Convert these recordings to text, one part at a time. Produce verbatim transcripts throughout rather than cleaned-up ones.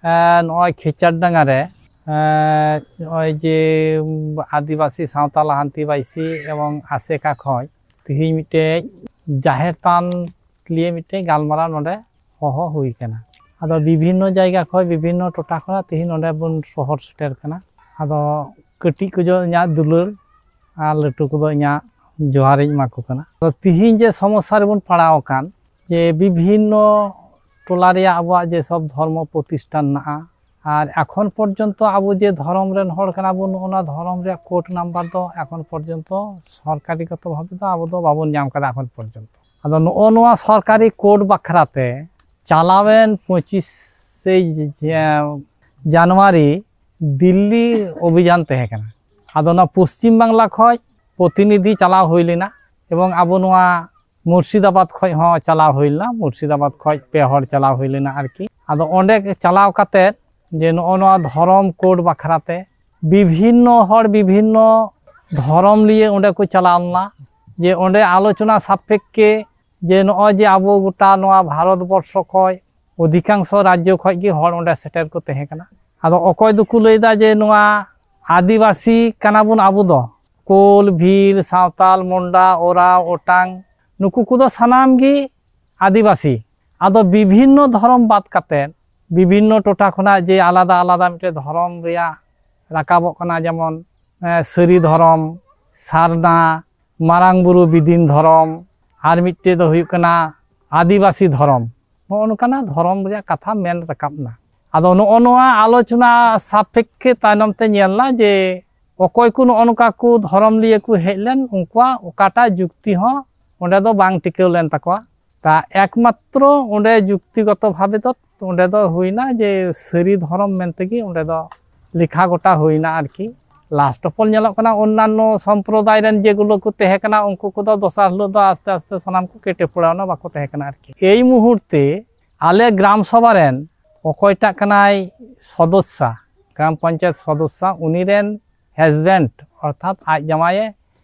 ᱱᱚᱜᱼᱚᱭ ᱠᱷᱮᱪᱟᱨᱰᱟᱸᱜᱟ ᱨᱮ ᱱᱚᱜᱼᱚᱭ ᱡᱮ ᱟᱹᱫᱤᱵᱟᱹᱥᱤ ᱥᱟᱶᱛᱟ ᱞᱟᱦᱟᱱᱛᱤ ᱵᱟᱹᱭᱥᱤ ᱮᱵᱚᱝ ᱟᱥᱮᱠᱟ ᱠᱷᱚᱱ ᱛᱮᱦᱮᱧ ᱢᱤᱫᱴᱮᱡ ᱡᱟᱦᱮᱨ ᱛᱷᱟᱱ ᱞᱤᱭᱮ ᱢᱤᱫᱴᱮᱡ ᱜᱟᱞᱢᱟᱨᱟᱣ ᱱᱚᱰᱮ ᱦᱚᱦᱚ ᱦᱩᱭ ᱠᱟᱱᱟ᱾ ᱟᱫᱚ ᱵᱤᱵᱷᱤᱱᱱᱚ ᱡᱟᱭᱜᱟ ᱠᱷᱚᱱ, ᱵᱤᱵᱷᱤᱱᱱᱚ ᱴᱚᱴᱷᱟ ᱠᱷᱚᱱᱟᱜ ᱛᱮᱦᱮᱧ ᱱᱚᱰᱮ ᱵᱚᱱ ᱥᱚᱦᱚᱨ ᱥᱮᱴᱮᱨ ᱠᱟᱱᱟ᱾ ᱟᱫᱚ ᱠᱟᱹᱴᱤᱡ ᱠᱚ ᱡᱚ ᱤᱧᱟᱹᱜ ᱫᱩᱞᱟᱹᱲ ᱟᱨ ᱞᱟᱹᱴᱩ ᱠᱚᱫᱚ ᱤᱧᱟᱹᱜ ᱡᱚᱦᱟᱨ ᱤᱧ ᱮᱢᱟ ᱠᱚ ᱠᱟᱱᱟ᱾ ᱟᱫᱚ ᱛᱤᱦᱤᱧ ᱡᱮ ᱥᱚᱢᱚᱥᱥᱟ ᱨᱮᱵᱚᱱ ᱯᱟᱲᱟᱣ ᱟᱠᱟᱱ, ᱡᱮ ᱵᱤᱵᱷᱤᱱᱱᱚ ᱴᱚᱞᱟ ᱨᱮᱭᱟᱜ ᱟᱵᱚᱣᱟᱜ ᱡᱮ ᱥᱚᱵ ᱫᱷᱚᱨᱢᱚ ᱯᱨᱚᱛᱤᱥᱴᱷᱟᱱ ᱢᱮᱱᱟᱜᱼᱟ, ᱟᱨ ᱮᱠᱷᱚᱱ ᱯᱚᱨᱡᱚᱱᱛᱚ ᱟᱵᱚ ᱡᱮ ᱫᱷᱚᱨᱚᱢ ᱨᱮᱱ ᱦᱚᱲ ᱠᱟᱱᱟ ᱵᱚᱱ, ᱱᱚᱜᱼᱚ ᱱᱚᱣᱟ ᱫᱷᱚᱨᱚᱢ ᱨᱮᱭᱟᱜ ᱠᱳᱰ ᱱᱟᱢᱵᱟᱨ ᱫᱚ ᱮᱠᱷᱚᱱ ᱯᱚᱨᱡᱚᱱᱛᱚ ᱥᱚᱨᱠᱟᱨᱤ ᱜᱚᱛᱚ ᱵᱷᱟᱵᱮ ᱫᱚ ᱟᱵᱚ ᱫᱚ ᱵᱟᱵᱚᱱ ᱧᱟᱢ ᱠᱟᱫᱟ ᱮᱠᱷᱚᱱ ᱯᱚᱨᱡᱚᱱᱛᱚ᱾ ᱟᱫᱚ ᱱᱚᱜᱼᱚ ᱱᱚᱣᱟ ᱥᱚᱨᱠᱟᱨᱤ ᱠᱳᱰ ᱵᱟᱠᱷᱨᱟ ᱛᱮ ᱪᱟᱞᱟᱣᱮᱱ ᱯᱚᱸᱪᱤᱥᱮ ᱡᱟᱱᱩᱣᱟᱨᱤ ᱫᱤᱞᱞᱤ ᱚᱵᱷᱤᱡᱟᱱ ᱛᱟᱦᱮᱸ ᱠᱟᱱᱟ᱾ ᱟᱫᱚ ᱱᱚᱣᱟ ᱯᱚᱥᱪᱤᱢ ᱵᱟᱝᱞᱟ ᱠᱷᱚᱱ ᱯᱨᱚᱛᱤᱱᱤᱫᱷᱤ ᱪᱟᱞᱟᱣ ᱦᱩᱭ ᱞᱮᱱᱟ, ᱮᱵᱚᱝ ᱟᱵᱚ ᱱᱚᱣᱟ ᱢᱩᱨᱥᱤᱫᱟᱵᱟᱫᱽ ᱠᱷᱚᱱ ᱦᱚᱸ ᱪᱟᱞᱟᱣ ᱦᱩᱭ ᱞᱮᱱᱟ᱾ ᱢᱩᱨᱥᱤᱫᱟᱵᱟᱫᱽ ᱠᱷᱚᱱ ᱯᱮ ᱦᱚᱲ ᱪᱟᱞᱟᱣ ᱦᱩᱭ ᱞᱮᱱᱟ ᱟᱨᱠᱤ᱾ ᱟᱫᱚ ᱚᱸᱰᱮ ᱪᱟᱞᱟᱣ ᱠᱟᱛᱮ ᱡᱮ ᱱᱚᱜᱼᱚ ᱱᱚᱣᱟ ᱫᱷᱚᱨᱚᱢ ᱠᱳᱰ ᱵᱟᱠᱷᱨᱟ ᱛᱮ ᱵᱤᱵᱷᱤᱱᱱᱚ ᱦᱚᱲ ᱵᱤᱵᱷᱤᱱᱱᱚ ᱫᱷᱚᱨᱚᱢ ᱞᱤᱭᱮ ᱚᱸᱰᱮ ᱠᱚ ᱪᱟᱞᱟᱣ ᱞᱮᱱᱟ, ᱡᱮ ᱚᱸᱰᱮ ᱟᱞᱳᱪᱚᱱᱟ ᱥᱟᱯᱮᱠᱠᱷᱮ ᱡᱮ ᱱᱚᱜᱼᱚᱭ ᱡᱮ ᱟᱵᱚ ᱜᱚᱴᱟ ᱱᱚᱣᱟ ᱵᱷᱟᱨᱚᱛ ᱵᱚᱨᱥᱚ ᱠᱷᱚᱱ ᱚᱫᱷᱤᱠᱟᱝᱥᱚ ᱨᱟᱡᱽᱡᱚ ᱠᱷᱚᱱ ᱜᱮ ᱦᱚᱲ ᱚᱸᱰᱮ ᱥᱮᱴᱮᱨ ᱠᱚ ᱛᱟᱦᱮᱸ ᱠᱟᱱᱟ᱾ ᱟᱫᱚ ᱚᱠᱚᱭ ᱫᱚᱠᱚ ᱞᱟᱹᱭᱫᱟ ᱡᱮ ᱱᱚᱣᱟ ᱟᱹᱫᱤᱵᱟᱹᱥᱤ ᱠᱟᱱᱟ ᱵᱚᱱ ᱟᱵᱚ ᱫᱚ, ᱠᱳᱞ, ᱵᱷᱤᱞ, ᱥᱟᱶᱛᱟᱞ, ᱢᱩᱱᱰᱟ, ᱳᱨᱟᱣ, ᱳᱴᱟᱝ, ᱱᱩᱠᱩ ᱠᱚᱫᱚ ᱥᱟᱱᱟᱢ ᱜᱮ ᱟᱹᱫᱤᱵᱟᱹᱥᱤ᱾ ᱟᱫᱚ ᱵᱤᱵᱷᱤᱱᱱᱚ ᱫᱷᱚᱨᱚᱢ ᱵᱟᱫ ᱠᱟᱛᱮ ᱵᱤᱵᱷᱤᱱᱱᱚ ᱴᱚᱴᱷᱟ ᱠᱷᱚᱱᱟᱜ ᱡᱮ ᱟᱞᱟᱫᱟ ᱟᱞᱟᱫᱟ ᱢᱤᱫᱴᱮᱱ ᱫᱷᱚᱨᱚᱢ ᱨᱮᱭᱟᱜ ᱨᱟᱠᱟᱵᱚᱜ ᱠᱟᱱᱟ, ᱡᱮᱢᱚᱱ ᱮ, ᱥᱟᱹᱨᱤ ᱫᱷᱚᱨᱚᱢ, ᱥᱟᱨᱱᱟ, ᱢᱟᱨᱟᱝ ᱵᱩᱨᱩ ᱵᱤᱫᱤᱱ ᱫᱷᱚᱨᱚᱢ, ᱟᱨ ᱢᱤᱫᱴᱮᱡ ᱫᱚ ᱦᱩᱭᱩᱜ ᱠᱟᱱᱟ ᱟᱹᱫᱤᱵᱟᱹᱥᱤ ᱫᱷᱚᱨᱚᱢ᱾ ᱱᱚᱜᱼᱚ ᱱᱚᱝᱠᱟᱱᱟᱜ ᱫᱷᱚᱨᱚᱢ ᱨᱮᱭᱟᱜ ᱠᱟᱛᱷᱟ ᱢᱮᱱ ᱨᱟᱠᱟᱵ ᱮᱱᱟ᱾ ᱟᱫᱚ ᱱᱚᱜᱼᱚ ᱱᱚᱣᱟ ᱟᱞᱳᱪᱚᱱᱟ ᱥᱟᱯᱮᱠᱠᱷᱮ ᱛᱟᱭᱱᱚᱢ ᱛᱮ ᱧᱮᱞ ᱮᱱᱟ ᱡᱮ ᱚᱠᱚᱭ ᱠᱚ ᱱᱚᱜᱼᱚ ᱱᱚᱝᱠᱟ ᱠᱚ ᱫᱷᱚᱨᱚᱢ ᱞᱤᱭᱟᱹ ᱠᱚ ᱦᱮᱡ ᱞᱮᱱ, ᱩᱱᱠᱩᱣᱟᱜ ᱚᱠᱟᱴᱟᱜ ᱡᱩᱠᱛᱤ ᱦᱚᱸ ᱚᱸᱰᱮ ᱫᱚ ᱵᱟᱝ ᱴᱤᱠᱟᱹᱣ ᱞᱮᱱ ᱛᱟᱠᱚᱣᱟ᱾ ᱛᱟ ᱮᱠᱢᱟᱛᱨᱚ ᱚᱸᱰᱮ ᱡᱩᱠᱛᱤᱜᱚᱛᱚ ᱵᱷᱟᱵᱮ ᱫᱚ ᱚᱸᱰᱮ ᱫᱚ ᱦᱩᱭᱱᱟ ᱡᱮ ᱥᱟᱹᱨᱤ ᱫᱷᱚᱨᱚᱢ ᱢᱮᱱᱛᱮ ᱜᱮ ᱚᱸᱰᱮ ᱫᱚ ᱞᱮᱠᱷᱟ ᱜᱚᱴᱟ ᱦᱩᱭᱱᱟ ᱟᱨᱠᱤ᱾ Last of all ᱧᱮᱞᱚᱜ ᱠᱟᱱᱟ, ᱚᱱᱱᱟᱱᱱᱚ ᱥᱚᱢᱯᱨᱚᱫᱟᱭ ᱨᱮᱱ ᱡᱮᱜᱩᱞᱳ ᱠᱚ ᱛᱟᱦᱮᱸ ᱠᱟᱱᱟ, ᱩᱱᱠᱩ ᱠᱚᱫᱚ ᱫᱚᱥᱟᱨ ᱦᱤᱞᱳᱜ ᱫᱚ ᱟᱥᱛᱮ ᱟᱥᱛᱮ ᱥᱟᱱᱟᱢ ᱠᱚ ᱠᱮᱴᱮ ᱯᱚᱲᱟᱣᱱᱟ, ᱵᱟᱠᱚ ᱛᱟᱦᱮᱸ ᱠᱟᱱᱟ ᱟᱨᱠᱤ᱾ ᱮᱭ ᱢᱩᱦᱩᱨᱛᱮ ᱟᱞᱮ ᱜᱨᱟᱢ ᱥᱚᱵᱷᱟ ᱨᱮᱱ ᱚᱠᱚᱭᱴᱟᱜ ᱠᱟᱱᱟᱭ ᱥᱚᱫᱚᱥᱥᱟ, ᱜᱨᱟᱢ ᱯᱚᱧᱪᱟᱭᱮᱛ ᱥᱚᱫᱚᱥᱥᱟ, ᱩᱱᱤ ᱨᱮᱱ ᱦᱟᱡᱵᱮᱱᱰ ᱚᱨᱛᱷᱟᱛ ᱟᱡ ᱡᱟᱶᱟᱭᱮ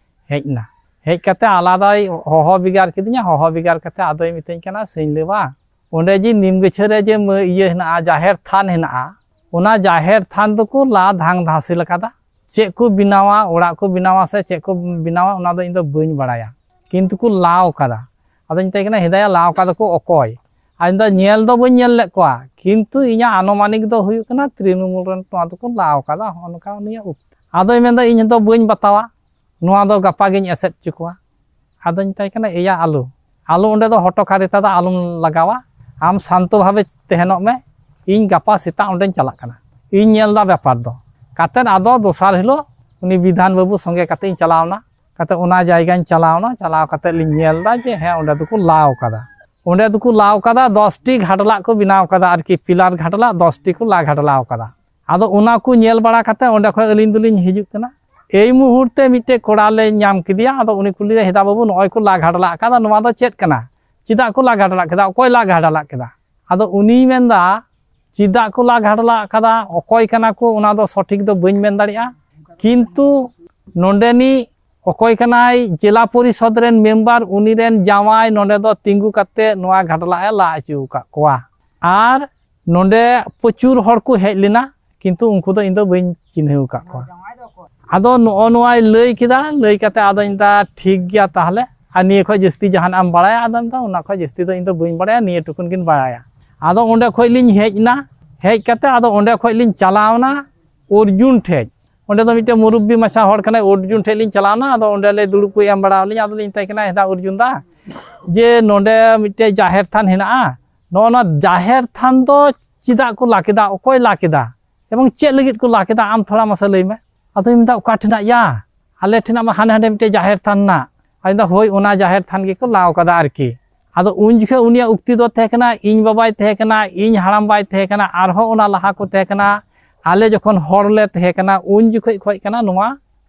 ᱦᱮᱡ ᱮᱱᱟ᱾ ᱦᱮᱡ ᱠᱟᱛᱮ ᱟᱞᱟᱫᱟᱭ ᱦᱚᱦᱚ ᱵᱷᱮᱜᱟᱨ ᱠᱤᱫᱤᱧᱟ᱾ ᱦᱚᱦᱚ ᱵᱷᱮᱜᱟᱨ ᱠᱟᱛᱮ ᱟᱫᱚᱭ ᱢᱤᱛᱟᱹᱧ ᱠᱟᱱᱟ, "ᱥᱤᱧᱞᱟᱹᱵᱟ, ᱚᱸᱰᱮ ᱡᱮ ᱱᱤᱢ ᱜᱟᱹᱪᱷᱟᱹ ᱨᱮ ᱡᱮ ᱢᱟᱹ-, ᱤᱭᱟᱹ ᱦᱮᱱᱟᱜᱼᱟ, ᱡᱟᱦᱮᱨ ᱛᱷᱟᱱ ᱦᱮᱱᱟᱜᱼᱟ, ᱚᱱᱟ ᱡᱟᱦᱮᱨ ᱛᱷᱟᱱ ᱫᱚᱠᱚ ᱞᱟ ᱫᱷᱟᱝ ᱫᱷᱟᱥᱤᱞ ᱟᱠᱟᱫᱟ᱾ ᱪᱮᱫ ᱠᱚ ᱵᱮᱱᱟᱣᱟ, ᱚᱲᱟᱜ ᱠᱚ ᱵᱮᱱᱟᱣᱟ ᱥᱮ ᱪᱮᱫ ᱠᱚ ᱵᱮᱱᱟᱣᱟ, ᱚᱱᱟ ᱫᱚ ᱤᱧ ᱫᱚ ᱵᱟᱹᱧ ᱵᱟᱲᱟᱭᱟ, ᱠᱤᱱᱛᱩ ᱠᱚ ᱞᱟᱣ ᱠᱟᱫᱟ᱾ ᱟᱫᱚᱧ ᱢᱮᱛᱟᱭ ᱠᱟᱱᱟ, "ᱦᱮᱫᱟᱭᱟ, ᱞᱟᱣ ᱠᱟᱫᱟ ᱠᱚ ᱚᱠᱚᱭ?" ᱟᱫᱚ ᱧᱮᱞ ᱫᱚ ᱵᱟᱹᱧ ᱧᱮᱞ ᱞᱮᱫ ᱠᱚᱣᱟ, ᱠᱤᱱᱛᱩ ᱤᱧᱟᱹᱜ ᱟᱱᱩᱢᱟᱱᱤᱠ ᱫᱚ ᱦᱩᱭᱩᱜ ᱠᱟᱱᱟ ᱛᱨᱤᱱᱢᱩᱞ ᱨᱮᱱ ᱱᱚᱣᱟ ᱫᱚᱠᱚ ᱞᱟᱣ ᱠᱟᱫᱟ, ᱦᱚᱸᱜᱼᱚ ᱱᱚᱝᱠᱟ ᱩᱱᱤᱭᱟᱜ ᱩᱠᱛᱤ᱾ ᱟᱫᱚᱭ ᱢᱮᱱᱫᱟ, "ᱤᱧ ᱫᱚ ᱵᱟᱹᱧ ᱵᱟᱛᱟᱣᱟ, ᱱᱚᱣᱟ ᱫᱚ ᱜᱟᱯᱟ ᱜᱤᱧ ᱮᱥᱮᱫ ᱦᱚᱪᱚ ᱠᱚᱣᱟ᱾" ᱟᱫᱚᱧ ᱢᱮᱛᱟᱭ ᱠᱟᱱᱟ, "ᱮᱭᱟ, ᱟᱞᱚ, ᱟᱞᱚ ᱚᱸᱰᱮ ᱫᱚ ᱦᱚᱴᱚ ᱠᱟᱨᱤᱛᱟ ᱫᱚ ᱟᱞᱚᱢ ᱞᱟᱜᱟᱣᱟ, ᱟᱢ ᱥᱟᱱᱛᱚ ᱵᱷᱟᱵᱮ ᱛᱟᱦᱮᱱᱚᱜ ᱢᱮ, ᱤᱧ ᱜᱟᱯᱟ ᱥᱮᱛᱟᱜ ᱚᱸᱰᱮᱧ ᱪᱟᱞᱟᱜ ᱠᱟᱱᱟ, ᱤᱧ ᱧᱮᱞ ᱫᱟ ᱵᱮᱯᱟᱨ ᱫᱚ᱾" ᱠᱟᱛᱮᱫ ᱟᱫᱚ ᱫᱚᱥᱟᱨ ᱦᱤᱞᱳᱜ ᱩᱱᱤ ᱵᱤᱫᱷᱟᱱ ᱵᱟᱹᱵᱩ ᱥᱚᱸᱜᱮ ᱠᱟᱛᱮ ᱤᱧ ᱪᱟᱞᱟᱣ ᱮᱱᱟ᱾ ᱠᱟᱛᱮ ᱚᱱᱟ ᱡᱟᱭᱜᱟᱧ ᱪᱟᱞᱟᱣ ᱮᱱᱟ, ᱪᱟᱞᱟᱣ ᱠᱟᱛᱮ ᱞᱤᱧ ᱧᱮᱞ ᱫᱟ ᱡᱮ ᱦᱮᱸ, ᱚᱸᱰᱮ ᱫᱚᱠᱚ ᱞᱟᱣ ᱠᱟᱫᱟ, ᱚᱸᱰᱮ ᱫᱚᱠᱚ ᱞᱟᱣ ᱠᱟᱫᱟ, ᱫᱚᱥ ᱴᱤ ᱜᱷᱟᱰᱞᱟᱜ ᱠᱚ ᱵᱮᱱᱟᱣ ᱠᱟᱫᱟ ᱟᱨᱠᱤ, ᱯᱤᱞᱟᱨ ᱜᱷᱟᱰᱞᱟᱜ ᱫᱚᱥ ᱴᱤ ᱠᱚ ᱞᱟ ᱜᱷᱟᱰᱞᱟᱣ ᱠᱟᱫᱟ᱾ ᱟᱫᱚ ᱚᱱᱟ ᱠᱚ ᱧᱮᱞ ᱵᱟᱲᱟ ᱠᱟᱛᱮ ᱚᱸᱰᱮ ᱠᱷᱚᱱ ᱟᱹᱞᱤᱧ ᱫᱚᱞᱤᱧ ᱦᱤᱡᱩᱜ ᱠᱟᱱᱟ᱾ ᱮᱭ ᱢᱩᱦᱩᱨᱛᱮ ᱢᱤᱫᱴᱮᱡ ᱠᱚᱲᱟ ᱞᱮ ᱧᱟᱢ ᱠᱮᱫᱮᱭᱟ, ᱟᱫᱚ ᱩᱱᱤ ᱠᱩᱞᱤᱭᱮᱫᱟ, "ᱦᱮᱫᱟ ᱵᱟᱹᱵᱩ, ᱱᱚᱜᱼᱚᱭ ᱠᱚ ᱞᱟ ᱜᱷᱟᱰᱞᱟᱜ ᱠᱟᱫᱟ, ᱱᱚᱣᱟ ᱫᱚ ᱪᱮᱫ ᱠᱟᱱᱟ? ᱪᱮᱫᱟᱜ ᱠᱚ ᱞᱟ ᱜᱷᱟᱰᱞᱟᱜ ᱠᱮᱫᱟ? ᱚᱠᱚᱭ ᱞᱟ ᱜᱷᱟᱰᱞᱟᱜ ᱠᱮᱫᱟ?" ᱟᱫᱚ ᱩᱱᱤᱭ ᱢᱮᱱᱫᱟ, ᱪᱮᱫᱟᱜ ᱠᱚ ᱞᱟ ᱜᱷᱟᱰᱞᱟᱜ ᱠᱟᱫᱟ, ᱚᱠᱚᱭ ᱠᱟᱱᱟ ᱠᱚ, ᱚᱱᱟ ᱫᱚ ᱥᱚᱴᱷᱤᱠ ᱫᱚ ᱵᱟᱹᱧ ᱢᱮᱱ ᱫᱟᱲᱮᱭᱟᱜᱼᱟ, ᱠᱤᱱᱛᱩ ᱱᱚᱰᱮᱱᱤᱡ ᱚᱠᱚᱭ ᱠᱟᱱᱟᱭ ᱡᱮᱞᱟ ᱯᱚᱨᱤᱥᱚᱫᱽ ᱨᱮᱱ ᱢᱮᱢᱵᱟᱨ, ᱩᱱᱤ ᱨᱮᱱ ᱡᱟᱶᱟᱭ ᱱᱚᱰᱮ ᱫᱚ ᱛᱤᱸᱜᱩ ᱠᱟᱛᱮ ᱱᱚᱣᱟ ᱜᱷᱟᱰᱞᱟᱜ ᱮ ᱞᱟ ᱦᱚᱪᱚ ᱟᱠᱟᱫ ᱠᱚᱣᱟ᱾ ᱟᱨ ᱱᱚᱰᱮ ᱯᱨᱚᱪᱩᱨ ᱦᱚᱲ ᱠᱚ ᱦᱮᱡ ᱞᱮᱱᱟ, ᱠᱤᱱᱛᱩ ᱩᱱᱠᱩ ᱫᱚ ᱤᱧ ᱫᱚ ᱵᱟᱹᱧ ᱪᱤᱱᱦᱟᱹᱣ ᱟᱠᱟᱫ ᱠᱚᱣᱟ᱾ ᱟᱫᱚ ᱱᱚᱜᱼᱚ ᱱᱚᱣᱟᱭ ᱞᱟᱹᱭ ᱠᱮᱫᱟ, ᱞᱟᱹᱭ ᱠᱟᱛᱮ ᱟᱫᱚᱧ ᱢᱮᱱᱫᱟ, "ᱴᱷᱤᱠ ᱜᱮᱭᱟ ᱛᱟᱦᱚᱞᱮ, ᱟᱨ ᱱᱤᱭᱟᱹ ᱠᱷᱚᱡ ᱡᱟᱹᱥᱛᱤ ᱡᱟᱦᱟᱱᱟᱜ ᱮᱢ ᱵᱟᱲᱟᱭᱟ?" ᱟᱫᱚ ᱢᱮᱱᱫᱟ, "ᱚᱱᱟ ᱠᱷᱚᱡ ᱡᱟᱹᱥᱛᱤ ᱫᱚ ᱤᱧ ᱫᱚ ᱵᱟᱹᱧ ᱵᱟᱲᱟᱭᱟ, ᱱᱤᱭᱟᱹ ᱴᱩᱠᱩᱱ ᱜᱤᱧ ᱵᱟᱲᱟᱭᱟ᱾" ᱟᱫᱚ ᱚᱸᱰᱮ ᱠᱷᱚᱡ ᱞᱤᱧ ᱦᱮᱡ ᱮᱱᱟ, ᱦᱮᱡ ᱠᱟᱛᱮ ᱟᱫᱚ ᱚᱸᱰᱮ ᱠᱷᱚᱡ ᱞᱤᱧ ᱪᱟᱞᱟᱣ ᱮᱱᱟ ᱚᱨᱡᱩᱱ ᱴᱷᱮᱡ᱾ ᱚᱸᱰᱮ ᱫᱚ ᱢᱤᱫᱴᱮᱱ ᱢᱩᱨᱩᱵᱵᱤ ᱢᱟᱪᱷᱟ ᱦᱚᱲ ᱠᱟᱱᱟᱭ, ᱚᱨᱡᱩᱱ ᱴᱷᱮᱡ ᱞᱤᱧ ᱪᱟᱞᱟᱣ ᱮᱱᱟ᱾ ᱟᱫᱚ ᱚᱸᱰᱮ ᱞᱮ ᱫᱩᱲᱩᱵ ᱠᱚ ᱮᱢ ᱵᱟᱲᱟ ᱟᱹᱞᱤᱧ, ᱟᱫᱚ ᱞᱤᱧ ᱢᱮᱛᱟᱭ ᱠᱟᱱᱟ, "ᱦᱮᱸᱫᱟ ᱚᱨᱡᱩᱱ ᱫᱟ, ᱡᱮ ᱱᱚᱰᱮ ᱢᱤᱫᱴᱮᱡ ᱡᱟᱦᱮᱨ ᱛᱷᱟᱱ ᱦᱮᱱᱟᱜᱼᱟ, ᱱᱚᱜᱼᱚ ᱱᱚᱣᱟ ᱡᱟᱦᱮᱨ ᱛᱷᱟᱱ ᱫᱚ ᱪᱮᱫᱟᱜ ᱠᱚ ᱞᱟ ᱠᱮᱫᱟ, ᱚᱠᱚᱭ ᱞᱟ ᱠᱮᱫᱟ ᱮᱵᱚᱝ ᱪᱮᱫ ᱞᱟᱹᱜᱤᱫ ᱠᱚ ᱞᱟ ᱠᱮᱫᱟ, ᱟᱢ ᱛᱷᱚᱲᱟ ᱢᱟᱥᱮ ᱞᱟᱹᱭ ᱢᱮ?" ᱟᱫᱚᱧ ᱢᱮᱱᱫᱟ, "ᱚᱠᱟ ᱴᱷᱮᱱᱟᱜ ᱭᱟ? ᱟᱞᱮ ᱴᱷᱮᱱᱟᱜ ᱢᱟ ᱦᱟᱱᱮ ᱦᱟᱸᱰᱮ ᱢᱤᱫᱴᱮᱡ ᱡᱟᱦᱮᱨ ᱛᱷᱟᱱ ᱢᱮᱱᱟᱜ᱾" ᱟᱫᱚ ᱢᱮᱱᱫᱟ, "ᱦᱳᱭ, ᱚᱱᱟ ᱡᱟᱦᱮᱨ ᱛᱷᱟᱱ ᱜᱮᱠᱚ ᱞᱟᱣ ᱠᱟᱫᱟ ᱟᱨᱠᱤ᱾" ᱟᱫᱚ ᱩᱱ ᱡᱚᱠᱷᱚᱱ ᱩᱱᱤᱭᱟᱜ ᱩᱠᱛᱤ ᱫᱚ ᱛᱟᱦᱮᱸ ᱠᱟᱱᱟ, ᱤᱧ ᱵᱟᱵᱟᱭ ᱛᱟᱦᱮᱸ ᱠᱟᱱᱟ, ᱤᱧ ᱦᱟᱲᱟᱢ ᱵᱟᱭ ᱛᱟᱦᱮᱸ ᱠᱟᱱᱟ, ᱟᱨᱦᱚᱸ ᱚᱱᱟ ᱞᱟᱦᱟ ᱠᱚ ᱛᱟᱦᱮᱸ ᱠᱟᱱᱟ, ᱟᱞᱮ ᱡᱚᱠᱷᱚᱱ ᱦᱚᱲ ᱞᱮ ᱛᱟᱦᱮᱸ ᱠᱟᱱᱟ, ᱩᱱ ᱡᱚᱠᱷᱚᱡ ᱠᱷᱚᱡ ᱠᱟᱱᱟ ᱱᱚᱣᱟ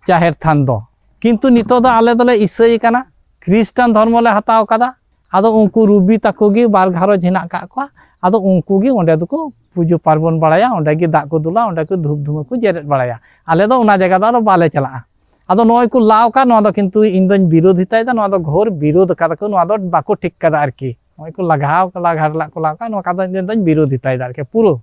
ᱡᱟᱦᱮᱨ ᱛᱷᱟᱱ ᱫᱚ᱾ ᱠᱤᱱᱛᱩ ᱱᱤᱛᱚᱜ ᱫᱚ ᱟᱞᱮ ᱫᱚᱞᱮ ᱤᱥᱟᱹᱭ ᱠᱟᱱᱟ, ᱠᱷᱨᱤᱥᱴᱟᱱ ᱫᱷᱚᱨᱢᱚ ᱞᱮ ᱦᱟᱛᱟᱣ ᱠᱟᱫᱟ᱾ ᱟᱫᱚ ᱩᱱᱠᱩ ᱨᱩᱵᱤ ᱛᱟᱠᱚ ᱜᱮ ᱵᱟᱨ ᱜᱷᱟᱨᱚᱸᱡᱽ ᱦᱮᱱᱟᱜ ᱠᱟᱜ ᱠᱚᱣᱟ᱾ ᱟᱫᱚ ᱩᱱᱠᱩ ᱜᱮ ᱚᱸᱰᱮ ᱫᱚᱠᱚ ᱯᱩᱡᱟᱹ ᱯᱟᱨᱵᱚᱱ ᱵᱟᱲᱟᱭᱟ, ᱚᱸᱰᱮ ᱜᱮ ᱫᱟᱜ ᱠᱚ ᱫᱩᱞᱟ, ᱚᱸᱰᱮ ᱠᱚ ᱫᱷᱩᱯ ᱫᱷᱩᱢᱟᱹ ᱠᱚ ᱡᱮᱨᱮᱫ ᱵᱟᱲᱟᱭᱟ᱾ ᱟᱞᱮ ᱫᱚ ᱚᱱᱟ ᱡᱟᱭᱜᱟ ᱫᱚ ᱟᱨᱚ ᱵᱟᱞᱮ ᱪᱟᱞᱟᱜᱼᱟ᱾ ᱟᱫᱚ ᱱᱚᱜᱼᱚᱭ ᱠᱚ ᱞᱟᱣ ᱠᱟᱜ, ᱱᱚᱣᱟ ᱫᱚ ᱠᱤᱱᱛᱩ ᱤᱧ ᱫᱚᱧ ᱵᱤᱨᱳᱫᱷᱤᱛᱟᱭ ᱫᱟ, ᱱᱚᱣᱟ ᱫᱚ ᱜᱷᱳᱨ ᱵᱤᱨᱳᱫᱷ ᱠᱟᱫᱟ ᱠᱚ, ᱱᱚᱣᱟ ᱫᱚ ᱵᱟᱠᱚ ᱴᱷᱤᱠ ᱠᱟᱫᱟ ᱟᱨᱠᱤ᱾ ᱱᱚᱜᱼᱚᱭ ᱠᱚ ᱞᱟᱜᱟᱣ ᱠᱟᱫᱟ, ᱜᱷᱟᱴᱞᱟᱜ ᱠᱚ ᱞᱟᱜᱟᱣ ᱠᱟᱫᱟ, ᱱᱚᱣᱟ ᱠᱟᱫᱚ ᱤᱧ ᱫᱚᱧ ᱵᱤᱨᱳᱫᱷᱤᱛᱟᱭ ᱫᱟᱲᱮ ᱠᱮᱭᱟ ᱯᱩᱨᱟᱹ᱾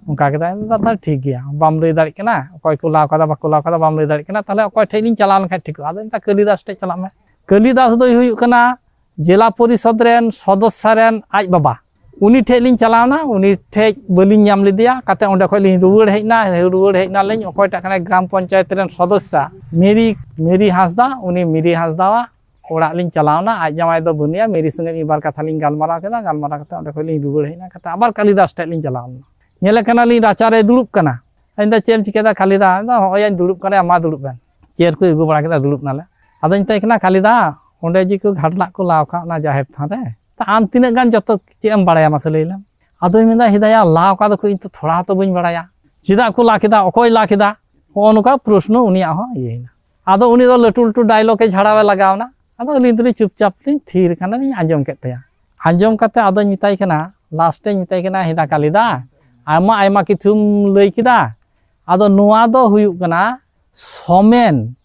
ᱚᱱᱠᱟ ᱠᱮᱫᱟ, ᱤᱧ ᱫᱚ ᱛᱟᱦᱞᱮ ᱴᱷᱤᱠ ᱜᱮᱭᱟ, ᱵᱟᱢ ᱞᱟᱹᱭ ᱫᱟᱲᱮᱭᱟᱜ ᱠᱟᱱᱟ, ᱚᱠᱚᱭ ᱠᱚ ᱞᱟᱜᱟᱣ ᱠᱟᱫᱟ ᱵᱟᱠᱚ ᱞᱟᱜᱟᱣ ᱠᱟᱫᱟ ᱵᱟᱢ ᱞᱟᱹᱭ ᱫᱟᱲᱮᱭᱟᱜ ᱠᱟᱱᱟ, ᱛᱟᱦᱞᱮ ᱚᱠᱚᱭ ᱴᱷᱮᱡ ᱞᱤᱧ ᱪᱟᱞᱟᱣ ᱞᱮᱱᱠᱷᱟᱡ ᱴᱷᱤᱠᱚᱜᱼᱟ? ᱟᱫᱚ ᱢᱮᱛᱟ ᱠᱟᱹᱞᱤᱫᱟᱥ ᱴᱷᱮᱡ ᱪᱟᱞᱟᱜ ᱢᱮ᱾ ᱠᱟᱹᱞᱤᱫᱟᱥ ᱫᱚᱭ ᱦᱩᱭᱩᱜ ᱠᱟᱱᱟ ᱡᱮᱞᱟ ᱯᱚᱨᱤᱥᱚᱫᱽ ᱨᱮᱱ ᱥᱚᱫᱚᱥᱥᱟ ᱨᱮᱱ ᱟᱡ ᱵᱟᱵᱟ᱾ ᱩᱱᱤ ᱴᱷᱮᱡ ᱞᱤᱧ ᱪᱟᱞᱟᱣᱱᱟ, ᱩᱱᱤ ᱴᱷᱮᱡ ᱵᱟᱹᱞᱤᱧ ᱧᱟᱢ ᱞᱮᱫᱮᱭᱟ᱾ ᱠᱟᱛᱮ ᱚᱸᱰᱮ ᱠᱷᱚᱡ ᱞᱤᱧ ᱨᱩᱣᱟᱹᱲ ᱦᱮᱡ ᱮᱱᱟ, ᱨᱩᱣᱟᱹᱲ ᱦᱮᱡ ᱱᱟᱞᱤᱧ, ᱚᱠᱚᱭᱴᱟᱜ ᱠᱟᱱᱟᱭ ᱜᱨᱟᱢ ᱯᱚᱧᱪᱟᱭᱮᱛ ᱨᱮᱱ ᱥᱚᱫᱚᱥᱥᱟ ᱢᱮᱨᱤ, ᱢᱮᱨᱤ ᱦᱟᱸᱥᱫᱟ, ᱩᱱᱤ ᱢᱮᱨᱤ ᱦᱟᱸᱥᱫᱟᱣᱟᱜ ᱚᱲᱟᱜ ᱞᱤᱧ ᱪᱟᱞᱟᱣᱱᱟ᱾ ᱟᱡ ᱡᱟᱶᱟᱭ ᱫᱚ ᱵᱟᱹᱱᱩᱭᱟ, ᱢᱮᱨᱤ ᱥᱚᱸᱜᱮ ᱢᱤᱫ ᱵᱟᱨ ᱠᱟᱛᱷᱟ ᱞᱤᱧ ᱜᱟᱞᱢᱟᱨᱟᱣ ᱠᱮᱫᱟ, ᱜᱟᱞᱢᱟᱨᱟᱣ ᱠᱟᱛᱮ ᱚᱸᱰᱮ ᱠᱷᱚᱡ ᱞᱤᱧ ᱨᱩᱣᱟᱹᱲ ᱦᱮᱡ ᱮᱱᱟ᱾ ᱠᱟᱛᱮ ᱟᱵᱟᱨ ᱠᱟᱞᱤᱫᱟᱥ ᱴᱷᱮᱡ ᱞᱤᱧ ᱪᱟᱞᱟᱣ ᱞᱮᱱᱟ, ᱧᱮᱞᱮ ᱠᱟᱱᱟᱞᱤᱧ ᱨᱟᱪᱟᱨᱮ ᱫᱩᱲᱩᱵ ᱠᱟᱱᱟ᱾ ᱢᱮᱱᱫᱟ, "ᱪᱮᱫ ᱮᱢ ᱪᱤᱠᱟᱹᱭᱫᱟ ᱠᱟᱞᱤᱫᱟ?" ᱢᱮᱱᱫᱟ, "ᱦᱚᱸᱜᱼᱚᱭ ᱭᱟᱧ ᱫᱩᱲᱩᱵ ᱠᱟᱱᱟ, ᱢᱟ ᱫᱩᱲᱩᱵ ᱵᱮᱱ᱾" ᱪᱮᱭᱟᱨ ᱠᱚᱭ ᱟᱹᱜᱩ ᱵᱟᱲᱟ ᱠᱮᱫᱟ, ᱫᱩᱲᱩᱵ ᱱᱟᱞᱮ᱾ ᱟᱫᱚᱧ ᱢᱮᱛᱟᱭ ᱠᱟᱱᱟ, "ᱠᱟᱞᱤᱫᱟ, ᱚᱸᱰᱮ ᱡᱮ ᱠᱚ ᱜᱷᱟᱴᱞᱟᱜ ᱠᱚ ᱞᱟᱣ ᱠᱟᱜ ᱚᱱᱟ ᱡᱟᱦᱮᱨ ᱛᱷᱟᱱ ᱨᱮ, ᱛᱟ ᱟᱢ ᱛᱤᱱᱟᱹᱜ ᱜᱟᱱ ᱡᱚᱛᱚ ᱪᱮᱫ ᱮᱢ ᱵᱟᱲᱟᱭᱟ ᱢᱟᱥᱮ ᱞᱟᱹᱭ ᱞᱮᱢ?" ᱟᱫᱚᱭ ᱢᱮᱱᱫᱟ, "ᱦᱮᱫᱟᱭᱟ, ᱞᱟᱣ ᱠᱟᱫᱟ ᱠᱚ, ᱤᱧ ᱛᱚ ᱛᱷᱚᱲᱟ ᱦᱚᱸᱛᱚ ᱵᱟᱹᱧ ᱵᱟᱲᱟᱭᱟ, ᱪᱮᱫᱟᱜ ᱠᱚ ᱞᱟ ᱠᱮᱫᱟ, ᱚᱠᱚᱭ ᱞᱟ ᱠᱮᱫᱟ?" ᱦᱚᱸᱜᱼᱚ ᱱᱚᱝᱠᱟ ᱯᱨᱚᱥᱱᱚ ᱩᱱᱤᱭᱟᱜ ᱦᱚᱸ ᱤᱭᱟᱹᱭᱮᱱᱟ᱾ ᱟᱫᱚ ᱩᱱᱤ ᱫᱚ ᱞᱟᱹᱴᱩ ᱞᱟᱹᱴᱩ ᱰᱟᱭᱞᱚᱜ ᱮ ᱡᱷᱟᱲᱟᱣ ᱮ ᱞᱟᱜᱟᱣ ᱮᱱᱟ᱾ ᱟᱫᱚ ᱟᱹᱞᱤᱧ ᱫᱚᱞᱤᱧ ᱪᱩᱯᱪᱟᱯ ᱞᱤᱧ ᱛᱷᱤᱨ ᱠᱟᱱᱟ, ᱞᱤᱧ ᱟᱸᱡᱚᱢ ᱠᱮᱫ ᱛᱟᱭᱟ᱾ ᱟᱸᱡᱚᱢ ᱠᱟᱛᱮ ᱟᱫᱚᱧ ᱢᱮᱛᱟᱭ ᱠᱟᱱᱟ, ᱞᱟᱥᱴᱮᱧ ᱢᱮᱛᱟᱭ ᱠᱟᱱᱟ, "ᱦᱮᱸᱫᱟ ᱠᱟᱞᱤᱫᱟ, ᱟᱭᱢᱟ ᱟᱭᱢᱟ ᱠᱤᱪᱷᱩᱢ ᱞᱟᱹᱭ ᱠᱮᱫᱟ, ᱟᱫᱚ ᱱᱚᱣᱟ ᱫᱚ ᱦᱩᱭᱩᱜ ᱠᱟᱱᱟ ᱥᱚᱢᱮᱱ,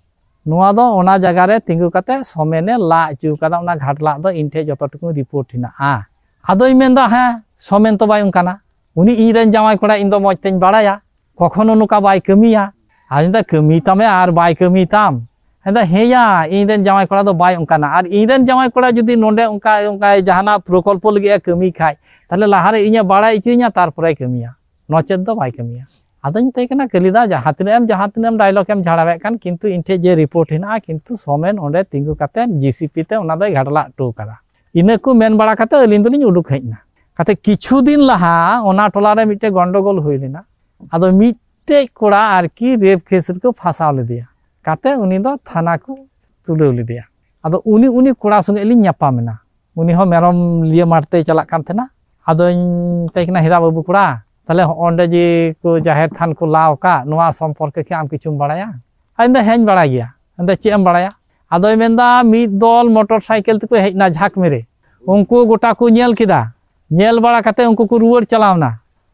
ᱱᱚᱣᱟ ᱫᱚ ᱚᱱᱟ ᱡᱟᱭᱜᱟ ᱨᱮ ᱛᱤᱸᱜᱩ ᱠᱟᱛᱮ ᱥᱚᱢᱮᱱᱮ ᱞᱟ ᱦᱚᱪᱚ ᱠᱟᱫᱟ, ᱚᱱᱟ ᱜᱷᱟᱴᱞᱟᱜ ᱫᱚ ᱤᱧ ᱴᱷᱮᱡ ᱡᱚᱛᱚ ᱴᱩᱠᱩ ᱨᱤᱯᱳᱨᱴ ᱦᱮᱱᱟᱜᱼᱟ᱾" ᱟᱫᱚᱧ ᱢᱮᱱᱫᱟ, "ᱦᱮᱸ, ᱥᱚᱢᱮᱱ ᱛᱚ ᱵᱟᱭ ᱚᱱᱠᱟᱱᱟ, ᱩᱱᱤ ᱤᱧ ᱨᱮᱱ ᱡᱟᱶᱟᱭ ᱠᱚᱲᱟ, ᱤᱧ ᱫᱚ ᱢᱚᱡᱽ ᱛᱮᱧ ᱵᱟᱲᱟᱭᱟ, ᱠᱚᱠᱷᱚᱱᱳ ᱱᱚᱝᱠᱟ ᱵᱟᱭ ᱠᱟᱹᱢᱤᱭᱟ᱾" ᱟᱫᱚᱧ ᱢᱮᱱᱫᱟ, "ᱠᱟᱹᱢᱤ ᱛᱟᱢᱮ ᱟᱨ ᱵᱟᱭ ᱠᱟᱹᱢᱤ ᱛᱟᱢ?" ᱢᱮᱱᱫᱟ, "ᱦᱮᱸᱭᱟ, ᱤᱧ ᱨᱮᱱ ᱡᱟᱶᱟᱭ ᱠᱚᱲᱟ ᱫᱚ ᱵᱟᱭ ᱚᱱᱠᱟᱱᱟ, ᱟᱨ ᱤᱧ ᱨᱮᱱ ᱡᱟᱶᱟᱭ ᱠᱚᱲᱟ ᱡᱩᱫᱤ ᱱᱚᱰᱮ ᱚᱱᱠᱟ, ᱚᱱᱠᱟ ᱡᱟᱦᱟᱱᱟᱜ ᱯᱨᱚᱠᱚᱞᱯᱚ ᱞᱟᱹᱜᱤᱫ ᱮ ᱠᱟᱹᱢᱤ ᱠᱷᱟᱡ, ᱛᱟᱦᱞᱮ ᱞᱟᱦᱟᱨᱮ ᱤᱧᱮ ᱵᱟᱲᱟᱭ ᱦᱚᱪᱚᱧᱟ, ᱛᱟᱨᱯᱚᱨᱮ ᱠᱟᱹᱢᱤᱭᱟ, ᱱᱚᱪᱮᱛ ᱫᱚ ᱵᱟᱭ ᱠᱟᱹᱢᱤᱭᱟ᱾" ᱟᱫᱚᱧ ᱢᱮᱛᱟᱭ ᱠᱟᱱᱟ, "ᱠᱟᱹᱞᱤᱫᱟ, ᱡᱟᱦᱟᱸ ᱛᱤᱱᱟᱹᱜ ᱮᱢ, ᱡᱟᱦᱟᱸ ᱛᱤᱱᱟᱹᱜ ᱮᱢ ᱰᱟᱭᱞᱚᱜ ᱮᱢ ᱡᱷᱟᱲᱟᱣᱮᱫ ᱠᱟᱱ, ᱠᱤᱱᱛᱩ ᱤᱧ ᱴᱷᱮᱡ ᱡᱮ ᱨᱤᱯᱳᱨᱴ ᱦᱮᱱᱟᱜᱼᱟ, ᱠᱤᱱᱛᱩ ᱥᱚᱢᱮᱱ ᱚᱸᱰᱮ ᱛᱤᱸᱜᱩ ᱠᱟᱛᱮ ᱡᱤᱥᱤᱯᱤ ᱛᱮ ᱚᱱᱟ ᱫᱚᱭ ᱜᱷᱟᱰᱞᱟᱜ ᱦᱚᱴᱚ ᱠᱟᱫᱟ᱾" ᱤᱱᱟᱹ ᱠᱚ ᱢᱮᱱ ᱵᱟᱲᱟ ᱠᱟᱛᱮ ᱟᱹᱞᱤᱧ ᱫᱚᱞᱤᱧ ᱩᱰᱩᱠ ᱦᱮᱡ ᱮᱱᱟ᱾ ᱠᱟᱛᱮ ᱠᱤᱪᱷᱩ ᱫᱤᱱ ᱞᱟᱦᱟ ᱚᱱᱟ ᱴᱚᱞᱟ ᱨᱮ ᱢᱤᱫᱴᱮᱡ ᱜᱚᱱᱰᱚᱜᱳᱞ ᱦᱩᱭ ᱞᱮᱱᱟ᱾ ᱟᱫᱚ ᱢᱤᱫᱴᱮᱡ ᱠᱚᱲᱟ ᱟᱨᱠᱤ ᱨᱮᱯ ᱠᱮᱥ ᱨᱮᱠᱚ ᱯᱷᱟᱸᱥᱟᱣ ᱞᱮᱫᱮᱭᱟ᱾ ᱠᱟᱛᱮ ᱩᱱᱤ ᱫᱚ ᱛᱷᱟᱱᱟ ᱠᱚ ᱛᱩᱞᱟᱹᱣ ᱞᱮᱫᱮᱭᱟ᱾ ᱟᱫᱚ ᱩᱱᱤ, ᱩᱱᱤ ᱠᱚᱲᱟ ᱥᱚᱸᱜᱮ ᱞᱤᱧ ᱧᱟᱯᱟᱢ ᱮᱱᱟ᱾ ᱩᱱᱤ ᱦᱚᱸ ᱢᱮᱨᱚᱢ ᱞᱤᱭᱟᱹ ᱢᱟᱴ ᱛᱮᱭ ᱪᱟᱞᱟᱜ ᱠᱟᱱ ᱛᱟᱦᱮᱱᱟ᱾ ᱟᱫᱚᱧ ᱢᱮᱛᱟᱭ ᱠᱟᱱᱟ, "ᱦᱮᱨᱟ ᱵᱟᱹᱵᱩ ᱠᱚᱲᱟ, ᱛᱟᱦᱞᱮ ᱦᱚᱸᱜᱼᱚ ᱱᱚᱸᱰᱮ ᱡᱮ ᱠᱚ ᱡᱟᱦᱮᱨ ᱛᱷᱟᱱ ᱠᱚ ᱞᱟᱣ ᱟᱠᱟᱫ, ᱱᱚᱣᱟ ᱥᱚᱢᱯᱚᱨᱠᱮ ᱠᱤ ᱟᱢ ᱠᱤᱪᱷᱩᱢ ᱵᱟᱲᱟᱭᱟ?" ᱟᱫᱚ ᱢᱮᱱᱫᱟ, "ᱦᱮᱸᱧ ᱵᱟᱲᱟᱭ ᱜᱮᱭᱟ᱾" ᱢᱮᱱᱫᱟ, "ᱪᱮᱫ ᱮᱢ ᱵᱟᱲᱟᱭᱟ?" ᱟᱫᱚᱭ ᱢᱮᱱᱫᱟ, "ᱢᱤᱫ ᱫᱚᱞ ᱢᱚᱴᱚᱨ ᱥᱟᱭᱠᱮᱞ ᱛᱮᱠᱚ ᱦᱮᱡ ᱮᱱᱟ ᱡᱷᱟᱸᱠᱢᱮᱨᱮ᱾ ᱩᱱᱠᱩ ᱜᱚᱴᱟ ᱠᱚ ᱧᱮᱞ ᱠᱮᱫᱟ᱾ ᱧᱮᱞ ᱵᱟᱲᱟ ᱠᱟᱛᱮ ᱩᱱᱠᱩ ᱠᱚ ᱨᱩᱣᱟᱹᱲ ᱪᱟᱞᱟᱣ ᱮᱱᱟ᱾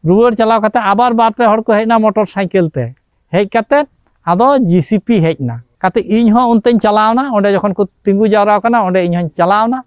ᱨᱩᱣᱟᱹᱲ ᱪᱟᱞᱟᱣ ᱠᱟᱛᱮ ᱟᱵᱟᱨ ᱵᱟᱨ ᱯᱮ ᱦᱚᱲ ᱠᱚ ᱦᱮᱡ ᱮᱱᱟ ᱢᱚᱴᱚᱨ ᱥᱟᱭᱠᱮᱞ ᱛᱮ᱾ ᱦᱮᱡ ᱠᱟᱛᱮ ᱟᱫᱚ ᱡᱤᱥᱤᱯᱤ ᱦᱮᱡ ᱮᱱᱟ᱾ ᱠᱟᱛᱮ ᱤᱧ ᱦᱚᱸ ᱚᱱᱛᱮᱧ ᱪᱟᱞᱟᱣ ᱮᱱᱟ, ᱚᱸᱰᱮ ᱡᱚᱠᱷᱚᱱ ᱠᱚ ᱛᱤᱸᱜᱩ ᱡᱟᱣᱨᱟ ᱟᱠᱟᱱᱟ, ᱚᱸᱰᱮ ᱤᱧ ᱦᱚᱸᱧ ᱪᱟᱞᱟᱣ ᱮᱱᱟ᱾